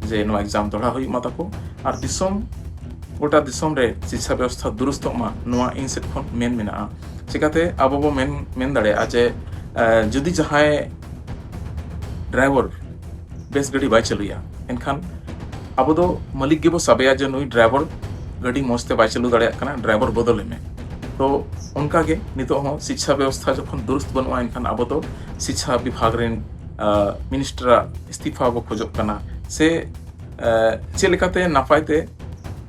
ᱡᱮ ᱱᱚᱣᱟ ᱮᱠᱡᱟᱢ ᱫᱚᱦᱲᱟ ᱦᱩᱭᱩᱜ ᱢᱟ ᱛᱟᱠᱚ᱾ ᱟᱨ ᱫᱤᱥᱚᱢ, ᱜᱚᱴᱟ ᱫᱤᱥᱚᱢ ᱨᱮ ᱥᱤᱪᱪᱷᱟ ᱵᱮᱵᱚᱥᱛᱷᱟ ᱫᱩᱨᱩᱥᱛᱚᱜ ᱢᱟ, ᱱᱚᱣᱟ ᱤᱧ ᱥᱮᱫ ᱠᱷᱚᱱ ᱢᱮᱱ ᱢᱮᱱᱟᱜᱼᱟ᱾ ᱪᱤᱠᱟᱛᱮ ᱟᱵᱚ ᱵᱚ ᱢᱮᱱ, ᱢᱮᱱ ᱫᱟᱲᱮᱭᱟᱜᱼᱟ ᱡᱮ ᱡᱩᱫᱤ ᱡᱟᱦᱟᱸᱭ ᱰᱨᱟᱭᱵᱷᱟᱨ ᱵᱮᱥ ᱜᱟᱹᱰᱤ ᱵᱟᱭ ᱪᱟᱹᱞᱩᱭᱟ, ᱮᱱᱠᱷᱟᱱ ᱟᱵᱚ ᱫᱚ ᱢᱟᱹᱞᱤᱠ ᱜᱮᱵᱚ ᱥᱟᱵᱮᱭᱟ ᱡᱮ ᱱᱩᱭ ᱰᱨᱟᱭᱵᱷᱟᱨ ᱜᱟᱹᱰᱤ ᱢᱚᱡᱽ ᱛᱮ ᱵᱟᱭ ᱪᱟᱹᱞᱩ ᱫᱟᱲᱮᱭᱟᱜ ᱠᱟᱱᱟ, ᱰᱨᱟᱭᱵᱷᱟᱨ ᱵᱚᱫᱚᱞᱮ ᱢᱮ᱾ ᱛᱚ ᱚᱱᱠᱟᱜᱮ ᱱᱤᱛᱚᱜ ᱦᱚᱸ ᱥᱤᱪᱪᱷᱟ ᱵᱮᱵᱚᱥᱛᱷᱟ ᱡᱚᱠᱷᱚᱱ ᱫᱩᱨᱩᱥᱛ ᱵᱟᱹᱱᱩᱜᱼᱟ, ᱮᱱᱠᱷᱟᱱ ᱟᱵᱚ ᱫᱚ ᱥᱤᱪᱪᱷᱟ ᱵᱤᱵᱷᱟᱜᱽ ᱨᱮᱱ ᱢᱤᱱᱤᱥᱴᱟᱨᱟᱜ ᱤᱥᱛᱤᱯᱷᱟ ᱵᱚ ᱠᱷᱚᱡᱚᱜ ᱠᱟᱱᱟ, ᱥᱮ ᱪᱮᱫ ᱞᱮᱠᱟᱛᱮ ᱱᱟᱯᱟᱭ ᱛᱮ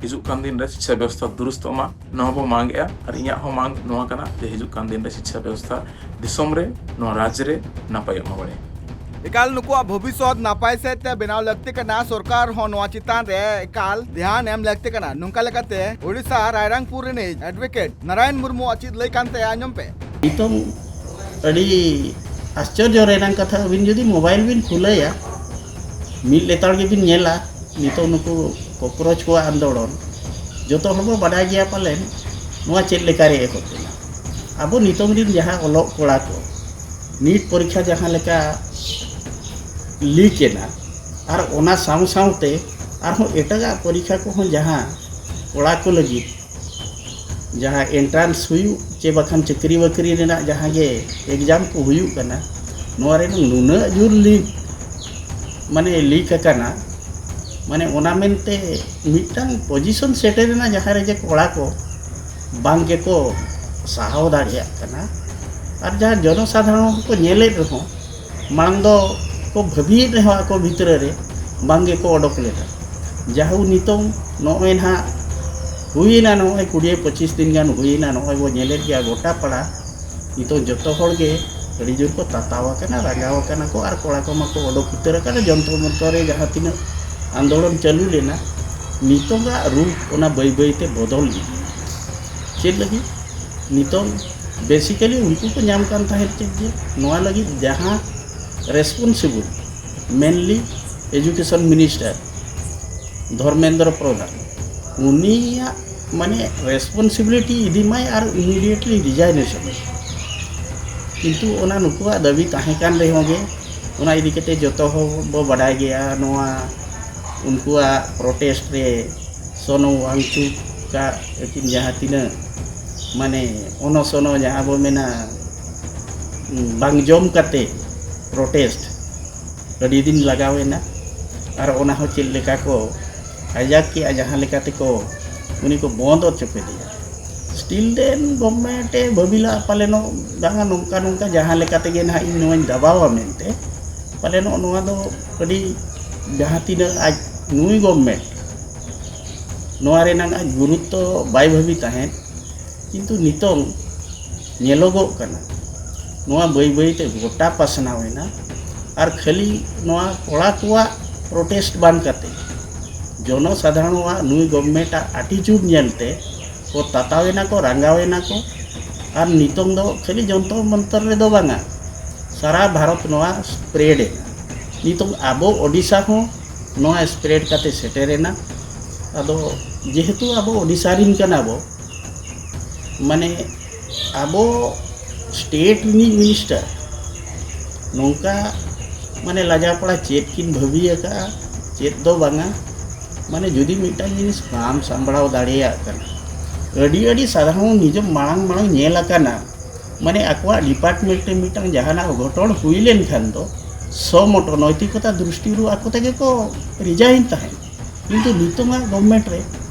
ᱦᱤᱡᱩᱜ ᱠᱟᱱ ᱫᱤᱱ ᱨᱮ ᱥᱤᱪᱪᱷᱟ ᱵᱮᱵᱚᱥᱛᱷᱟ ᱫᱩᱨᱩᱥᱛᱚᱜ ᱢᱟ, ᱱᱚᱣᱟ ᱵᱚ ᱢᱟᱝ ᱮᱜᱼᱟ᱾ ᱟᱨ ᱤᱧᱟᱹᱜ ᱦᱚᱸ ᱢᱟᱝ ᱱᱚᱣᱟ ᱠᱟᱱᱟ ᱡᱮ ᱦᱤᱡᱩᱜ ᱠᱟᱱ ᱫᱤᱱ ᱨᱮ ᱥᱤᱪᱪᱷᱟ ᱵᱮᱵᱚᱥᱛᱷᱟ ᱫᱤᱥᱚᱢ ᱨᱮ, ᱱᱚᱣᱟ ᱨᱟᱡᱽ ᱨᱮ ᱱᱟᱯᱟᱭᱚᱜ ᱢᱟ ᱵᱟᱲᱮ᱾ ᱮᱠᱟᱞ ᱱᱩᱠᱩᱣᱟᱜ ᱵᱷᱚᱵᱤᱥᱥᱚᱛ ᱱᱟᱯᱟᱭ ᱥᱮᱫ ᱛᱮ ᱵᱮᱱᱟᱣ ᱞᱟᱹᱠᱛᱤ ᱠᱟᱱᱟ᱾ ᱥᱚᱨᱠᱟᱨ ᱦᱚᱸ ᱱᱚᱣᱟ ᱪᱮᱛᱟᱱ ᱨᱮ ᱮᱠᱟᱞ ᱫᱷᱮᱭᱟᱱ ᱮᱢ ᱞᱟᱹᱠᱛᱤ ᱠᱟᱱᱟ᱾ ᱱᱚᱝᱠᱟ ᱞᱮᱠᱟᱛᱮ ᱳᱰᱤᱥᱟ ᱨᱟᱭᱨᱟᱝᱯᱩᱨ ᱨᱤᱱᱤᱡ ᱮᱰᱵᱷᱚᱠᱮᱴ ᱱᱟᱨᱟᱭᱚᱱ ᱢᱩᱨᱢᱩᱣᱟᱜ ᱪᱮᱫ ᱞᱟᱹᱭ ᱠᱟᱱ ᱛᱟᱭᱟ, ᱟᱸᱡᱚᱢ ᱯᱮ᱾ ᱱᱤᱛᱚᱝ ᱟᱹᱰᱤ ᱟᱥᱪᱚᱨᱡᱚ ᱨᱮᱱᱟᱜ ᱠᱟᱛᱷᱟ, ᱟᱹᱵᱤᱱ ᱡᱩᱫᱤ ᱢᱳᱵᱟᱭᱤᱞ ᱵᱤᱱ ᱠᱷᱩᱞᱟᱹᱭᱟ, ᱢᱤᱫ ᱞᱮᱛᱟᱲ ᱜᱮᱵᱤᱱ ᱧᱮᱞᱟ ᱱᱤᱛᱚᱜ ᱱᱩᱠᱩ ᱠᱚᱠᱨᱳᱪ ᱠᱚᱣᱟᱜ ᱟᱱᱫᱳᱲᱚᱱ᱾ ᱡᱚᱛᱚ ᱦᱚᱲ ᱵᱚ ᱵᱟᱰᱟᱭ ᱜᱮᱭᱟ ᱯᱟᱞᱮᱱ ᱱᱚᱣᱟ ᱪᱮᱫ ᱞᱮᱠᱟᱨᱮ ᱮᱦᱚᱵ ᱞᱮᱱᱟ᱾ ᱟᱵᱚ ᱱᱤᱛᱚᱝ ᱨᱤᱱ ᱡᱟᱦᱟᱸ ᱚᱞᱚᱜ ᱠᱚᱲᱟ ᱠᱚ ᱱᱤᱴ ᱯᱚᱨᱤᱠᱠᱷᱟ ᱡᱟᱦᱟᱸ ᱞᱮᱠᱟ ᱞᱤᱠ ᱮᱱᱟ᱾ ᱟᱨ ᱚᱱᱟ ᱥᱟᱶ ᱥᱟᱶᱛᱮ ᱟᱨᱦᱚᱸ ᱮᱴᱟᱜᱟᱜ ᱯᱚᱨᱤᱠᱷᱟ ᱠᱚᱦᱚᱸ ᱡᱟᱦᱟᱸ ᱠᱚᱲᱟ ᱠᱚ ᱞᱟᱹᱜᱤᱫ ᱡᱟᱦᱟᱸ ᱮᱱᱴᱨᱟᱱᱥ ᱦᱩᱭᱩᱜ ᱪᱮ ᱵᱟᱠᱷᱟᱱ ᱪᱟᱹᱠᱨᱤ ᱵᱟᱹᱠᱨᱤ ᱨᱮᱱᱟᱜ ᱡᱟᱦᱟᱸ ᱜᱮ ᱮᱠᱡᱟᱢ ᱠᱚ ᱦᱩᱭᱩᱜ ᱠᱟᱱᱟ, ᱱᱚᱣᱟ ᱨᱮ ᱱᱩᱱᱟᱹᱜ ᱡᱳᱨ ᱞᱤᱠ, ᱢᱟᱱᱮ ᱞᱤᱠ ᱟᱠᱟᱱᱟ, ᱢᱟᱱᱮ ᱚᱱᱟ ᱢᱮᱱᱛᱮ ᱢᱤᱫᱴᱟᱝ ᱯᱚᱡᱤᱥᱚᱱ ᱥᱮᱴᱮᱨ ᱮᱱᱟ ᱡᱟᱦᱟᱸ ᱨᱮ ᱡᱮ ᱠᱚᱲᱟ ᱠᱚ ᱵᱟᱝ ᱜᱮᱠᱚ ᱥᱟᱦᱟᱣ ᱫᱟᱲᱮᱭᱟᱜ ᱠᱟᱱᱟ᱾ ᱟᱨ ᱡᱟᱦᱟᱸ ᱡᱚᱱᱚᱥᱟᱫᱷᱟᱨᱚᱱ ᱦᱚᱸᱠᱚ ᱧᱮᱞᱮᱫ ᱨᱮᱦᱚᱸ, ᱢᱟᱲᱟᱝ ᱫᱚ ᱠᱚ ᱵᱷᱟᱹᱵᱤᱭᱮᱫ ᱨᱮᱦᱚᱸ ᱟᱠᱚ ᱵᱷᱤᱛᱨᱤ ᱨᱮ ᱵᱟᱝ ᱜᱮᱠᱚ ᱚᱰᱚᱠ ᱞᱮᱫᱟ᱾ ᱡᱟᱦᱩ ᱱᱤᱛᱚᱝ ᱱᱚᱜᱼᱚᱭ ᱱᱟᱦᱟᱜ ᱦᱩᱭᱮᱱᱟ, ᱱᱚᱜᱼᱚᱭ ᱠᱩᱲᱤ ᱯᱚᱸᱪᱤᱥ ᱫᱤᱱ ᱜᱟᱱ ᱦᱩᱭᱮᱱᱟ, ᱱᱚᱜᱼᱚᱭ ᱵᱚ ᱧᱮᱞᱮᱫ ᱜᱮᱭᱟ ᱜᱚᱴᱟ ᱯᱟᱲᱟ ᱱᱤᱛᱚᱝ ᱡᱚᱛᱚ ᱦᱚᱲ ᱜᱮ ᱟᱹᱰᱤ ᱡᱳᱨ ᱠᱚ ᱛᱟᱛᱟᱣ ᱟᱠᱟᱱᱟ, ᱨᱟᱸᱜᱟᱣ ᱟᱠᱟᱱᱟ ᱠᱚ, ᱟᱨ ᱠᱚᱲᱟ ᱠᱚ ᱢᱟᱠᱚ ᱚᱰᱚᱠ ᱩᱛᱟᱹᱨ ᱟᱠᱟᱱᱟ᱾ ᱡᱚᱱᱛᱚᱨ ᱢᱚᱱᱛᱚᱨ ᱨᱮ ᱡᱟᱦᱟᱸ ᱛᱤᱱᱟᱹᱜ ᱟᱱᱫᱳᱞᱚᱱ ᱪᱟᱹᱞᱩ ᱞᱮᱱᱟ, ᱱᱤᱛᱚᱝᱟᱜ ᱨᱩᱯ ᱚᱱᱟ ᱵᱟᱹᱭ ᱵᱟᱹᱭ ᱛᱮ ᱵᱚᱫᱚᱞ ᱤᱫᱤᱭᱮᱱᱟ᱾ ᱪᱮᱫ ᱞᱟᱹᱜᱤᱫ? ᱱᱤᱛᱚᱝ ᱵᱮᱥᱤᱠᱟᱞᱤ ᱩᱱᱠᱩ ᱠᱚ ᱧᱟᱢ ᱠᱟᱱ ᱛᱟᱦᱮᱸᱫ ᱪᱮᱫ ᱡᱮ ᱱᱚᱣᱟ ᱞᱟᱹᱜᱤᱫ ᱡᱟᱦᱟᱸ ᱨᱮᱥᱯᱚᱱᱥᱤᱵᱚᱞ ᱢᱮᱱᱞᱤ ᱮᱡᱩᱠᱮᱥᱚᱱ ᱢᱤᱱᱤᱥᱴᱟᱨ ᱫᱷᱚᱨᱢᱮᱱᱫᱨᱚ ᱯᱨᱚᱫᱷᱟᱱ, ᱩᱱᱤᱭᱟᱜ ᱢᱟᱱᱮ ᱨᱮᱥᱯᱚᱱᱥᱤᱵᱤᱞᱤᱴᱤ ᱤᱫᱤ ᱢᱟᱭ ᱟᱨ ᱤᱢᱤᱰᱤᱭᱮᱴᱞᱤ ᱨᱤᱡᱟᱭᱱᱮᱥᱚᱱ᱾ ᱠᱤᱱᱛᱩ ᱚᱱᱟ ᱱᱩᱠᱩᱣᱟᱜ ᱫᱟᱹᱵᱤ ᱛᱟᱦᱮᱸ ᱠᱟᱱ ᱨᱮᱦᱚᱸ ᱜᱮ, ᱚᱱᱟ ᱤᱫᱤ ᱠᱟᱛᱮ ᱡᱚᱛᱚ ᱦᱚᱲ ᱵᱚ ᱵᱟᱰᱟᱭ ᱜᱮᱭᱟ, ᱱᱚᱣᱟ ᱩᱱᱠᱩᱣᱟᱜ ᱯᱨᱚᱴᱮᱥᱴ ᱨᱮ ᱥᱳᱱᱳ ᱣᱟᱝᱪᱩᱠ ᱟᱹᱠᱤᱱ ᱡᱟᱦᱟᱸ ᱛᱤᱱᱟᱹᱜ ᱢᱟᱱᱮ ᱚᱱᱚ ᱥᱚᱱᱚ ᱡᱟᱦᱟᱸ ᱵᱚ ᱢᱮᱱᱟ, ᱵᱟᱝ ᱡᱚᱢ ᱠᱟᱛᱮ ᱯᱨᱚᱴᱮᱥᱴ ᱟᱹᱰᱤ ᱫᱤᱱ ᱞᱟᱜᱟᱣ ᱮᱱᱟ᱾ ᱟᱨ ᱚᱱᱟ ᱦᱚᱸ ᱪᱮᱫ ᱞᱮᱠᱟ ᱠᱚ ᱦᱟᱭᱡᱟᱠ ᱠᱮᱜᱼᱟ, ᱡᱟᱦᱟᱸ ᱞᱮᱠᱟ ᱛᱮᱠᱚ ᱩᱱᱤ ᱠᱚ ᱵᱚᱱᱫ ᱦᱚᱪᱚ ᱠᱮᱫᱮᱭᱟ᱾ ᱥᱴᱤᱞ ᱫᱮᱱ ᱜᱚᱵᱷᱢᱮᱱᱴ ᱮ ᱵᱷᱟᱹᱵᱤ ᱞᱟᱜᱼᱟ ᱯᱟᱞᱮᱱᱚᱜ ᱵᱟᱝᱟ, ᱱᱚᱝᱠᱟ ᱱᱚᱝᱠᱟ ᱡᱟᱦᱟᱸ ᱞᱮᱠᱟ ᱛᱮᱜᱮ ᱱᱟᱦᱟᱜ ᱤᱧ ᱱᱚᱣᱟᱧ ᱫᱟᱵᱟᱣᱟ ᱢᱮᱱᱛᱮ᱾ ᱯᱟᱞᱮᱱᱚᱜ ᱱᱚᱣᱟ ᱫᱚ ᱟᱹᱰᱤ ᱡᱟᱦᱟᱸ ᱛᱤᱱᱟᱹᱜ ᱟᱡ ᱱᱩᱭ ᱜᱚᱵᱷᱢᱮᱱᱴ ᱱᱚᱣᱟ ᱨᱮᱱᱟᱜ ᱟᱡ ᱜᱩᱨᱩᱛᱛᱚ ᱵᱟᱭ ᱵᱷᱟᱹᱵᱤ ᱛᱟᱦᱮᱸᱫ, ᱠᱤᱱᱛᱩ ᱱᱤᱛᱚᱝ ᱧᱮᱞᱚᱜᱚᱜ ᱠᱟᱱᱟ ᱱᱚᱣᱟ ᱵᱟᱹᱭ ᱵᱟᱹᱭ ᱛᱮ ᱜᱚᱴᱟ ᱯᱟᱥᱱᱟᱣ ᱮᱱᱟ᱾ ᱟᱨ ᱠᱷᱟᱹᱞᱤ ᱱᱚᱣᱟ ᱠᱚᱲᱟ ᱠᱚᱣᱟᱜ ᱯᱨᱚᱴᱮᱥᱴ ᱵᱟᱝ ᱠᱟᱛᱮ ᱡᱚᱱᱚ ᱥᱟᱫᱷᱟᱨᱚᱱᱟᱜ ᱱᱩᱭ ᱜᱚᱵᱷᱢᱮᱱᱴᱟᱜ ᱟᱴᱤᱪᱩᱰ ᱧᱮᱞᱛᱮ ᱠᱚ ᱛᱟᱛᱟᱣ ᱮᱱᱟ ᱠᱚ, ᱨᱟᱸᱜᱟᱣ ᱮᱱᱟ ᱠᱚ᱾ ᱟᱨ ᱱᱤᱛᱚᱝ ᱫᱚ ᱠᱷᱟᱹᱞᱤ ᱡᱚᱱᱛᱚᱨ ᱢᱚᱱᱛᱚᱨ ᱨᱮᱫᱚ ᱵᱟᱝᱟ, ᱥᱟᱨᱟ ᱵᱷᱟᱨᱚᱛ ᱱᱚᱣᱟ ᱥᱯᱨᱮᱰ ᱮᱱᱟ᱾ ᱱᱤᱛᱚᱝ ᱟᱵᱚ ᱳᱰᱤᱥᱟ ᱦᱚᱸ ᱱᱚᱣᱟ ᱥᱯᱨᱮᱰ ᱠᱟᱛᱮ ᱥᱮᱴᱮᱨ ᱮᱱᱟ᱾ ᱟᱫᱚ ᱡᱮᱦᱮᱛᱩ ᱟᱵᱚ ᱳᱰᱤᱥᱟ ᱨᱤᱱ ᱠᱟᱱᱟ ᱵᱚ, ᱢᱟᱱᱮ ᱟᱵᱚ ᱥᱴᱮᱴ ᱨᱤᱱᱤᱡ ᱢᱤᱱᱤᱥᱴᱟᱨ ᱱᱚᱝᱠᱟ ᱢᱟᱱᱮ ᱞᱟᱡᱟᱣ ᱯᱟᱲᱟ ᱪᱮᱫ ᱠᱤᱱ ᱵᱷᱟᱹᱵᱤ ᱟᱠᱟᱫᱼᱟ, ᱪᱮᱫ ᱫᱚ ᱵᱟᱝᱟ᱾ ᱢᱟᱱᱮ ᱡᱩᱫᱤ ᱢᱤᱫᱴᱟᱝ ᱡᱤᱱᱤᱥ ᱵᱟᱢ ᱥᱟᱢᱵᱲᱟᱣ ᱫᱟᱲᱮᱭᱟᱜ ᱠᱟᱱᱟ, ᱟᱹᱰᱤ ᱟᱹᱰᱤ ᱥᱟᱫᱷᱟᱨᱚᱱ ᱱᱤᱡᱮ ᱢᱟᱲᱟᱝ ᱢᱟᱲᱟᱝ ᱧᱮᱞ ᱟᱠᱟᱱᱟ, ᱢᱟᱱᱮ ᱟᱠᱚᱣᱟᱜ ᱰᱤᱯᱟᱨᱴᱢᱮᱱᱴ ᱨᱮ ᱢᱤᱫᱴᱟᱝ ᱡᱟᱦᱟᱱᱟᱜ ᱚᱜᱷᱚᱴᱚᱱ ᱦᱩᱭ ᱞᱮᱱᱠᱷᱟᱱ ᱫᱚ ᱥᱚᱢᱚᱴᱚ ᱱᱚᱭᱛᱤᱠᱚᱛᱟ ᱫᱨᱤᱥᱴᱤ ᱨᱩ ᱟᱠᱚ ᱛᱮᱜᱮ ᱠᱚ ᱨᱤᱡᱟᱭᱤᱱ ᱛᱟᱦᱮᱸᱫ᱾ ᱠᱤᱱᱛᱩ ᱱᱤᱛᱚᱝᱟᱜ ᱜᱚᱵᱷᱢᱮᱱᱴ ᱨᱮ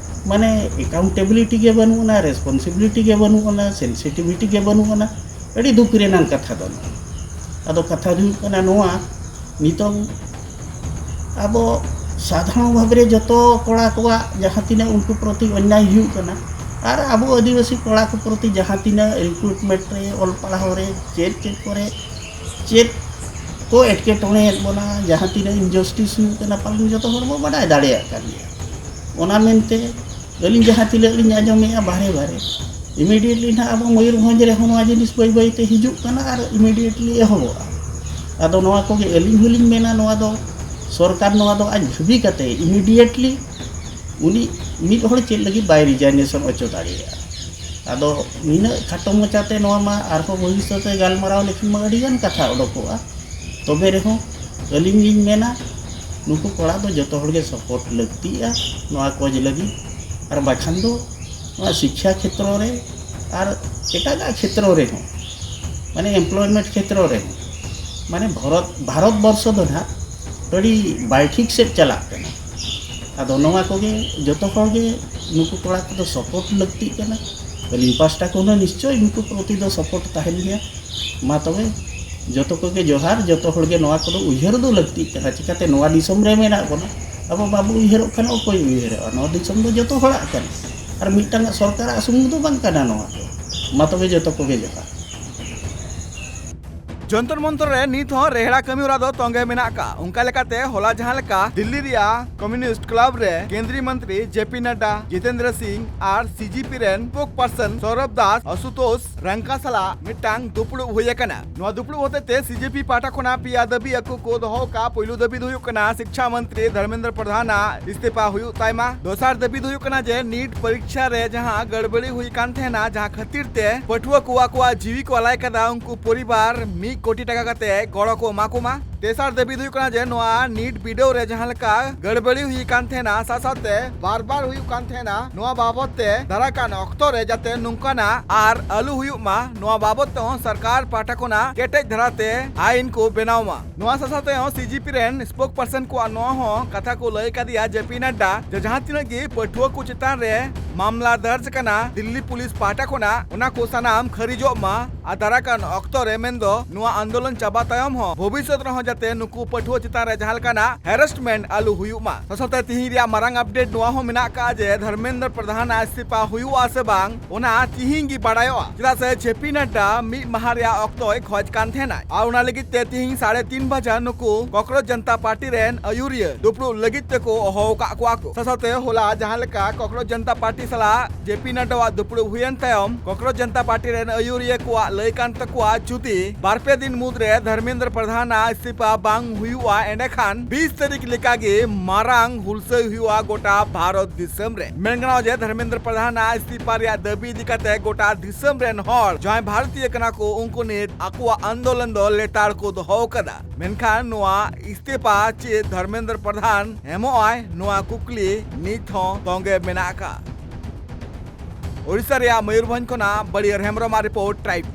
ᱢᱟᱱᱮ ᱮᱠᱟᱣᱩᱱᱴᱮᱵᱤᱞᱤᱴᱤ ᱜᱮ ᱵᱟᱹᱱᱩᱜ ᱟᱱᱟ, ᱨᱮᱥᱯᱚᱱᱥᱤᱵᱤᱞᱤᱴᱤ ᱜᱮ ᱵᱟᱹᱱᱩᱜ ᱟᱱᱟ, ᱥᱮᱱᱥᱤᱴᱤᱵᱷᱤᱴᱤ ᱜᱮ ᱵᱟᱹᱱᱩᱜ ᱟᱱᱟ᱾ ᱟᱹᱰᱤ ᱫᱩᱠ ᱨᱮᱱᱟᱜ ᱠᱟᱛᱷᱟ ᱫᱚ ᱱᱚᱣᱟ᱾ ᱟᱫᱚ ᱠᱟᱛᱷᱟ ᱫᱚ ᱦᱩᱭᱩᱜ ᱠᱟᱱᱟ ᱱᱚᱣᱟ, ᱱᱤᱛᱚᱝ ᱟᱵᱚ ᱥᱟᱫᱷᱟᱨᱚᱱ ᱵᱷᱟᱵᱮ ᱨᱮ ᱡᱚᱛᱚ ᱠᱚᱲᱟ ᱠᱚᱣᱟᱜ ᱡᱟᱦᱟᱸ ᱛᱤᱱᱟᱹᱜ ᱩᱱᱠᱩ ᱯᱨᱚᱛᱤ ᱚᱱᱱᱭᱟᱭ ᱦᱩᱭᱩᱜ ᱠᱟᱱᱟ, ᱟᱨ ᱟᱵᱚ ᱟᱹᱫᱤᱵᱟᱹᱥᱤ ᱠᱚᱲᱟ ᱠᱚ ᱯᱨᱚᱛᱤ ᱡᱟᱦᱟᱸ ᱛᱤᱱᱟᱹᱜ ᱨᱤᱠᱨᱩᱴᱢᱮᱱᱴ ᱨᱮ, ᱚᱞ ᱯᱟᱲᱦᱟᱣ ᱨᱮ, ᱪᱮᱫ ᱪᱮᱫ ᱠᱚᱨᱮ ᱪᱮᱫ ᱠᱚ ᱮᱴᱠᱮᱴᱚᱬᱮᱭᱮᱫ ᱵᱚᱱᱟ, ᱡᱟᱦᱟᱸ ᱛᱤᱱᱟᱹᱜ ᱤᱱᱡᱟᱥᱴᱤᱥ ᱦᱩᱭᱩᱜ ᱠᱟᱱᱟ, ᱯᱟᱞᱮᱱ ᱡᱚᱛᱚ ᱦᱚᱲ ᱵᱚ ᱵᱟᱰᱟᱭ ᱫᱟᱲᱮᱭᱟᱜ ᱠᱟᱱ ᱜᱮᱭᱟ᱾ ᱚᱱᱟ ᱢᱮᱱᱛᱮ ᱟᱹᱞᱤᱧ ᱡᱟᱦᱟᱸ ᱛᱤᱱᱟᱹᱜ ᱞᱤᱧ ᱟᱸᱡᱚᱢᱮᱜᱼᱟ ᱵᱟᱦᱨᱮ ᱵᱟᱦᱨᱮ, ᱤᱢᱤᱰᱤᱭᱮᱴᱞᱤ ᱱᱟᱦᱟᱜ ᱟᱵᱚ ᱢᱚᱭᱩᱨᱵᱷᱚᱸᱡᱽ ᱨᱮᱦᱚᱸ ᱱᱚᱣᱟ ᱡᱤᱱᱤᱥ ᱵᱟᱹᱭ ᱵᱟᱹᱭ ᱛᱮ ᱦᱤᱡᱩᱜ ᱠᱟᱱᱟ ᱟᱨ ᱤᱢᱤᱰᱤᱭᱮᱴᱞᱤ ᱮᱦᱚᱵᱚᱜᱼᱟ᱾ ᱟᱫᱚ ᱱᱚᱣᱟ ᱠᱚᱜᱮ ᱟᱹᱞᱤᱧ ᱦᱚᱸᱞᱤᱧ ᱢᱮᱱᱟ, ᱱᱚᱣᱟ ᱫᱚ ᱥᱚᱨᱠᱟᱨ ᱱᱚᱣᱟ ᱫᱚ ᱟᱡ ᱵᱷᱟᱹᱵᱤ ᱠᱟᱛᱮ ᱤᱢᱤᱰᱤᱭᱮᱴᱞᱤ ᱩᱱᱤ ᱢᱤᱫ ᱦᱚᱲ ᱪᱮᱫ ᱞᱟᱹᱜᱤᱫ ᱵᱟᱭ ᱨᱤᱡᱟᱭᱱᱮᱥᱚᱱ ᱦᱚᱪᱚ ᱫᱟᱲᱮᱭᱟᱜᱼᱟ? ᱟᱫᱚ ᱱᱤᱱᱟᱹᱜ ᱠᱷᱟᱴᱚ ᱢᱟᱪᱷᱟᱛᱮ ᱱᱚᱣᱟ ᱢᱟ ᱟᱨᱦᱚᱸ ᱵᱷᱚᱵᱤᱥᱥᱚᱛ ᱨᱮ ᱜᱟᱞᱢᱟᱨᱟᱣ ᱞᱮᱠᱷᱟᱱ ᱢᱟ ᱟᱹᱰᱤᱜᱟᱱ ᱠᱟᱛᱷᱟ ᱚᱰᱚᱠᱚᱜᱼᱟ᱾ ᱛᱚᱵᱮ ᱨᱮᱦᱚᱸ ᱟᱹᱞᱤᱧ ᱞᱤᱧ ᱢᱮᱱᱟ, ᱱᱩᱠᱩ ᱠᱚᱲᱟ ᱫᱚ ᱡᱚᱛᱚ ᱦᱚᱲᱜᱮ ᱥᱟᱯᱳᱨᱴ ᱞᱟᱹᱠᱛᱤᱜᱼᱟ ᱱᱚᱣᱟ ᱠᱚᱡᱽ ᱞᱟᱹᱜᱤᱫ᱾ ᱟᱨ ᱵᱟᱠᱷᱟᱱ ᱫᱚ ᱱᱚᱣᱟ ᱥᱤᱠᱠᱷᱟ ᱠᱷᱮᱛᱨᱚ ᱨᱮ ᱟᱨ ᱮᱴᱟᱜᱟᱜ ᱠᱷᱮᱛᱨᱚ ᱨᱮᱦᱚᱸ, ᱢᱟᱱᱮ ᱮᱢᱯᱞᱚᱭᱢᱮᱱᱴ ᱠᱷᱮᱛᱨᱚ ᱨᱮᱦᱚᱸ, ᱢᱟᱱᱮ ᱵᱷᱟᱨᱚᱛ, ᱵᱷᱟᱨᱚᱛ ᱵᱚᱨᱥᱚ ᱫᱚ ᱱᱟᱦᱟᱜ ᱟᱹᱰᱤ ᱵᱟᱭᱴᱷᱤᱠ ᱥᱮᱫ ᱪᱟᱞᱟᱜ ᱠᱟᱱᱟ᱾ ᱟᱫᱚ ᱱᱚᱣᱟ ᱠᱚᱜᱮ ᱡᱚᱛᱚ ᱦᱚᱲ ᱜᱮ ᱱᱩᱠᱩ ᱠᱚᱲᱟ ᱠᱚᱫᱚ ᱥᱟᱯᱳᱨᱴ ᱞᱟᱹᱠᱛᱤᱜ ᱠᱟᱱᱟ᱾ ᱟᱹᱞᱤᱧ ᱯᱟᱥᱴᱟ ᱠᱷᱚᱱ ᱦᱚᱸ ᱱᱤᱥᱪᱚᱭ ᱱᱩᱠᱩ ᱯᱨᱚᱛᱤ ᱫᱚ ᱥᱟᱯᱳᱨᱴ ᱛᱟᱦᱮᱱ ᱜᱮᱭᱟ᱾ ᱢᱟ ᱛᱚᱵᱮ ᱡᱚᱛᱚ ᱠᱚᱜᱮ ᱡᱚᱦᱟᱨ, ᱡᱚᱛᱚ ᱦᱚᱲ ᱜᱮ ᱱᱚᱣᱟ ᱠᱚᱫᱚ ᱩᱭᱦᱟᱹᱨ ᱫᱚ ᱞᱟᱹᱠᱛᱤᱜ ᱠᱟᱱᱟ᱾ ᱪᱤᱠᱟᱹᱛᱮ ᱱᱚᱣᱟ ᱫᱤᱥᱚᱢ ᱨᱮ ᱢᱮᱱᱟᱜ ᱵᱚᱱᱟ, ᱟᱵᱚ ᱵᱟᱵᱚ ᱩᱭᱦᱟᱹᱨᱚᱜ ᱠᱷᱟᱱ ᱚᱠᱚᱭ ᱩᱭᱦᱟᱹᱨᱚᱜᱼᱟ? ᱱᱚᱣᱟ ᱫᱤᱥᱚᱢ ᱫᱚ ᱡᱚᱛᱚ ᱦᱚᱲᱟᱜ ᱠᱟᱱᱟ, ᱟᱨ ᱢᱤᱫᱴᱟᱝ ᱥᱚᱨᱠᱟᱨᱟᱜ ᱥᱩᱢᱩᱝ ᱫᱚ ᱵᱟᱝ ᱠᱟᱱᱟ ᱱᱚᱣᱟ ᱫᱚ᱾ ᱢᱟ ᱛᱚᱵᱮ ᱡᱚᱛᱚ ᱠᱚᱜᱮ ᱡᱚᱦᱟᱨ᱾ ᱡᱚᱱᱛᱚᱨ ᱢᱚᱱᱛᱚᱨ ᱨᱮ ᱱᱤᱛ ᱦᱚᱸ ᱨᱮᱦᱲᱟ ᱠᱟᱹᱢᱤ ᱦᱚᱨᱟ ᱫᱚ ᱛᱚᱸᱜᱮ ᱢᱮᱱᱟᱜ ᱟᱠᱟᱫ᱾ ᱚᱱᱠᱟ ᱞᱮᱠᱟᱛᱮ ᱦᱚᱞᱟ ᱡᱟᱦᱟᱸ ᱞᱮᱠᱟ ᱫᱤᱞᱞᱤ ᱨᱮᱭᱟᱜ ᱠᱚᱢᱭᱩᱱᱤᱥᱴ ᱠᱞᱟᱵᱽ ᱨᱮ ᱠᱮᱱᱫᱨᱤᱭ ᱢᱚᱱᱛᱨᱤ ᱡᱮ ᱯᱤ ᱱᱟᱰᱰᱟ, ᱡᱤᱛᱮᱱᱫᱨᱚ ᱥᱤᱝ ᱟᱨ ᱥᱤ ᱡᱤ ᱯᱤ ᱨᱮᱱ ᱥᱯᱳᱠ ᱯᱟᱨᱥᱚᱱ ᱥᱚᱨᱚᱵ ᱫᱟᱥ, ᱟᱥᱩᱛᱳᱥ ᱨᱟᱝᱠᱟ ᱥᱟᱞᱟᱜ ᱢᱤᱫᱴᱟᱝ ᱫᱩᱯᱲᱩᱵ ᱦᱩᱭ ᱟᱠᱟᱱᱟ᱾ ᱱᱚᱣᱟ ᱫᱩᱯᱲᱩᱵ ᱦᱚᱛᱮᱛᱮ ᱥᱤ ᱡᱮ ᱯᱤ ᱯᱟᱦᱴᱟ ᱠᱷᱚᱱᱟᱜ ᱯᱮᱭᱟ ᱫᱟᱹᱵᱤ ᱟᱠᱚ ᱠᱚ ᱫᱚᱦᱚ ᱟᱠᱟᱫ᱾ ᱯᱩᱭᱞᱩ ᱫᱟᱹᱵᱤ ᱫᱚ ᱦᱩᱭᱩᱜ ᱠᱟᱱᱟ ᱥᱤᱠᱪᱷᱟ ᱢᱚᱱᱛᱨᱤ ᱫᱷᱚᱨᱢᱮᱱᱫᱨᱚ ᱯᱨᱚᱫᱷᱟᱱᱟᱜ ᱤᱥᱛᱤᱯᱷᱟ ᱦᱩᱭᱩᱜ ᱛᱟᱭᱢᱟ᱾ ᱫᱚᱥᱟᱨ ᱫᱟᱹᱵᱤ ᱫᱚ ᱦᱩᱭᱩᱜ ᱠᱟᱱᱟ ᱡᱮ ᱱᱤᱴ ᱯᱚᱨᱤᱠᱪᱷᱟ ᱨᱮ ᱡᱟᱦᱟᱸ ᱜᱟᱹᱲᱵᱟᱹᱲᱤ ᱦᱩᱭ ᱠᱟᱱ ᱛᱟᱦᱮᱱᱟ, ᱡᱟᱦᱟᱸ ᱠᱷᱟᱹᱛᱤᱨ ᱛᱮ ᱯᱟᱹᱴᱷᱩᱣᱟᱹ ᱠᱚ ᱟᱠᱚᱣᱟᱜ ᱡᱤᱣᱤ ᱠᱚ ᱟᱞᱟᱭ ᱠᱟᱫᱟ, ᱩᱱᱠᱩ ᱯᱚᱨᱤᱵᱟᱨ ᱢᱤᱫ ᱠᱳᱴᱤ ᱴᱟᱠᱟ ᱠᱟᱛᱮ ᱜᱚᱲᱚ ᱠᱚ ᱮᱢᱟ ᱠᱚᱢᱟ᱾ ᱛᱮᱥᱟᱨ ᱫᱟᱹᱵᱤ ᱫᱚ ᱦᱩᱭᱩᱜ ᱠᱟᱱᱟ ᱡᱮ ᱱᱚᱣᱟ ᱱᱤᱴ ᱵᱤᱰᱟᱹᱣ ᱨᱮ ᱡᱟᱦᱟᱸ ᱞᱮᱠᱟ ᱜᱟᱹᱲᱵᱟᱹᱲᱤ ᱦᱩᱭ ᱠᱟᱱ ᱛᱟᱦᱮᱱᱟ, ᱥᱟᱶ ᱥᱟᱶᱛᱮ ᱵᱟᱨ ᱵᱟᱨ ᱦᱩᱭᱩᱜ ᱠᱟᱱ ᱛᱟᱦᱮᱱᱟ, ᱱᱚᱣᱟ ᱵᱟᱵᱚᱛ ᱛᱮ ᱫᱟᱨᱟᱭ ᱠᱟᱱ ᱚᱠᱛᱚ ᱨᱮ ᱡᱟᱛᱮ ᱱᱚᱝᱠᱟᱱᱟᱜ ᱟᱨ ᱟᱞᱚ ᱦᱩᱭᱩᱜ ᱢᱟ, ᱱᱚᱣᱟ ᱵᱟᱵᱚᱛ ᱛᱮᱦᱚᱸ ᱥᱚᱨᱠᱟᱨ ᱯᱟᱦᱴᱟ ᱠᱷᱚᱱᱟᱜ ᱠᱮᱴᱮᱡ ᱫᱷᱟᱨᱟᱛᱮ ᱟᱭᱤᱱ ᱠᱚ ᱵᱮᱱᱟᱣ ᱢᱟ᱾ ᱱᱚᱣᱟ ᱥᱟᱶ ᱥᱟᱶᱛᱮ ᱦᱚᱸ ᱥᱤ ᱡᱤ ᱯᱤ ᱨᱮᱱ ᱥᱯᱳᱠ ᱯᱟᱨᱥᱚᱱ ᱠᱚᱣᱟᱜ ᱱᱚᱣᱟ ᱦᱚᱸ ᱠᱟᱛᱷᱟ ᱠᱚ ᱞᱟᱹᱭ ᱠᱟᱫᱮᱭᱟ ᱡᱮ ᱯᱤ ᱱᱟᱰᱰᱟ ᱡᱮ ᱡᱟᱦᱟᱸ ᱛᱤᱱᱟᱹᱜ ᱜᱮ ᱯᱟᱹᱴᱷᱩᱣᱟᱹ ᱠᱚ ᱪᱮᱛᱟᱱ ᱨᱮ ᱢᱟᱢᱞᱟ ᱫᱟᱨᱡᱽ ᱟᱠᱟᱱᱟ ᱫᱤᱞᱞᱤ ᱯᱩᱞᱤᱥ ᱯᱟᱦᱴᱟ ᱠᱷᱚᱱᱟᱜ, ᱚᱱᱟ ᱠᱚ ᱥᱟᱱᱟᱢ ᱠᱷᱟᱹᱨᱤᱡᱚᱜ ᱢᱟ᱾ ᱟᱨ ᱫᱟᱨᱟᱭ ᱠᱟᱱ ᱚᱠᱛᱚ ᱨᱮ, ᱢᱮᱱᱫᱚ ᱱᱚᱣᱟ ᱟᱱᱫᱳᱞᱚᱱ ᱪᱟᱵᱟ ᱛᱟᱭᱚᱢ ᱦᱚᱸ ᱵᱷᱚᱵᱤᱥᱥᱚᱛ ᱨᱮᱦᱚᱸ ᱡᱟᱛᱮ ᱱᱩᱠᱩ ᱯᱟᱹᱴᱷᱩᱣᱟᱹ ᱪᱮᱛᱟᱱ ᱨᱮ ᱡᱟᱦᱟᱸ ᱞᱮᱠᱟᱱᱟᱜ ᱦᱮᱨᱮᱥᱢᱮᱱᱴ ᱟᱞᱚ ᱦᱩᱭᱩᱜ ᱢᱟ᱾ ᱥᱟᱶᱛᱮ ᱛᱤᱦᱤᱧ ᱨᱮᱭᱟᱜ ᱢᱟᱨᱟᱝ ᱟᱯᱰᱮᱴ ᱱᱚᱣᱟ ᱦᱚᱸ ᱢᱮᱱᱟᱜ ᱟᱠᱟᱫᱼᱟ ᱡᱮ ᱫᱷᱚᱨᱢᱮᱱᱫᱨᱚ ᱯᱨᱚᱫᱷᱟᱱᱟᱜ ᱤᱥᱛᱤᱯᱷᱟ ᱦᱩᱭᱩᱜᱼᱟ ᱥᱮ ᱵᱟᱝ, ᱚᱱᱟ ᱛᱤᱦᱤᱧ ᱜᱮ ᱵᱟᱲᱟᱭᱚᱜᱼᱟ, ᱪᱮᱫᱟᱜ ᱥᱮ ᱡᱮ ᱯᱤ ᱱᱟᱰᱰᱟ ᱢᱤᱫ ᱢᱟᱦᱟ ᱨᱮᱭᱟᱜ ᱚᱠᱛᱚᱭ ᱠᱷᱚᱡᱽ ᱠᱟᱱ ᱛᱟᱦᱮᱱᱟᱭ᱾ ᱟᱨ ᱚᱱᱟ ᱞᱟᱹᱜᱤᱫ ᱛᱮ ᱛᱤᱦᱤᱧ ᱥᱟᱲᱮ ᱛᱤᱱ ᱵᱟᱡᱟ ᱱᱩᱠᱩ ᱠᱚᱠᱨᱳᱪ ᱡᱚᱱᱛᱟ ᱯᱟᱨᱴᱤ ᱨᱮᱱ ᱟᱹᱭᱩᱨᱤᱭᱟᱹ ᱫᱩᱯᱲᱩᱵ ᱞᱟᱹᱜᱤᱫ ᱛᱮᱠᱚ ᱦᱚᱦᱚ ᱟᱠᱟᱫ ᱠᱚᱣᱟ ᱠᱚ᱾ ᱥᱟᱶ ᱥᱟᱶᱛᱮ ᱦᱚᱞᱟ ᱡᱟᱦᱟᱸ ᱞᱮᱠᱟ ᱠᱚᱠᱨᱳᱪ ᱡᱚᱱᱛᱟ ᱯᱟᱨᱴᱤ ᱥᱟᱞᱟᱜ ᱡᱮ ᱯᱤ ᱱᱟᱰᱰᱟᱣᱟᱜ ᱫᱩᱯᱲᱩᱵ ᱦᱩᱭᱮᱱ ᱛᱟᱭᱚᱢ, ᱠᱚᱠᱨᱳᱪ ᱡᱚᱱᱛᱟ ᱯᱟᱨᱴᱤ ᱨᱮᱱ ᱟᱹᱭᱩᱨᱤᱭᱟᱹ ᱠᱚᱣᱟᱜ ᱞᱟᱹᱭ ᱠᱟᱱ ᱛᱟᱠᱚᱣᱟ, ᱡᱩᱫᱤ ᱵᱟᱨ ᱯᱮ ᱫᱤᱱ ᱢᱩᱫᱽᱨᱮ ᱫᱷᱚᱨᱢᱮᱱᱫᱨᱚ ᱯᱨᱚᱫᱷᱟᱱᱟᱜ ᱤᱥᱛᱤᱯᱷᱟ ᱵᱟᱝ ᱦᱩᱭᱩᱜᱼᱟ, ᱮᱸᱰᱮᱠᱷᱟᱱ ᱵᱤᱥ ᱛᱟᱹᱨᱤᱠᱷ ᱞᱮᱠᱟᱜᱮ ᱢᱟᱨᱟᱝ ᱦᱩᱞᱥᱟᱹᱭ ᱦᱩᱭᱩᱜᱼᱟ ᱜᱚᱴᱟ ᱵᱷᱟᱨᱚᱛ ᱫᱤᱥᱚᱢ ᱨᱮ᱾ ᱢᱮᱱ ᱜᱟᱱᱚᱜᱼᱟ ᱡᱮ ᱫᱷᱚᱨᱢᱮᱱᱫᱨᱚ ᱯᱨᱚᱫᱷᱟᱱᱟᱜ ᱤᱥᱛᱤᱯᱷᱟ ᱨᱮᱭᱟᱜ ᱫᱟᱹᱵᱤ ᱤᱫᱤ ᱠᱟᱛᱮ ᱜᱚᱴᱟ ᱫᱤᱥᱚᱢ ᱨᱮᱱ ᱦᱚᱲ ᱡᱟᱦᱟᱸᱭ ᱵᱷᱟᱨᱚᱛᱤᱭᱟᱹ ᱠᱟᱱᱟ ᱠᱚ, ᱩᱱᱠᱩ ᱱᱤᱛ ᱟᱠᱚᱣᱟᱜ ᱟᱱᱫᱳᱞᱚᱱ ᱫᱚ ᱞᱮᱛᱟᱲ ᱠᱚ ᱫᱚᱦᱚ ᱟᱠᱟᱫᱟ᱾ ᱢᱮᱱᱠᱷᱟᱱ ᱱᱚᱣᱟ ᱤᱥᱛᱤᱯᱷᱟ ᱪᱮᱫ ᱫᱷᱚᱨᱢᱮᱱᱫᱨᱚ ᱯᱨᱚᱫᱷᱟᱱ ᱮᱢᱚᱜᱼᱟᱭ, ᱱᱚᱣᱟ ᱠᱩᱠᱞᱤ ᱱᱤᱛ ᱦᱚᱸ ᱛᱚᱸᱜᱮ ᱢᱮᱱᱟᱜ ᱟᱠᱟᱫᱼᱟ᱾ ᱳᱰᱤᱥᱟ ᱨᱮᱭᱟᱜ ᱢᱚᱭᱩᱨᱵᱷᱚᱸᱡᱽ ᱠᱷᱚᱱᱟᱜ ᱵᱟᱲᱤᱭᱟᱹᱨ ᱦᱮᱢᱵᱨᱚᱢᱟᱜ ᱨᱤᱯᱳᱨᱴ, ᱴᱨᱟᱭᱤᱵᱽ᱾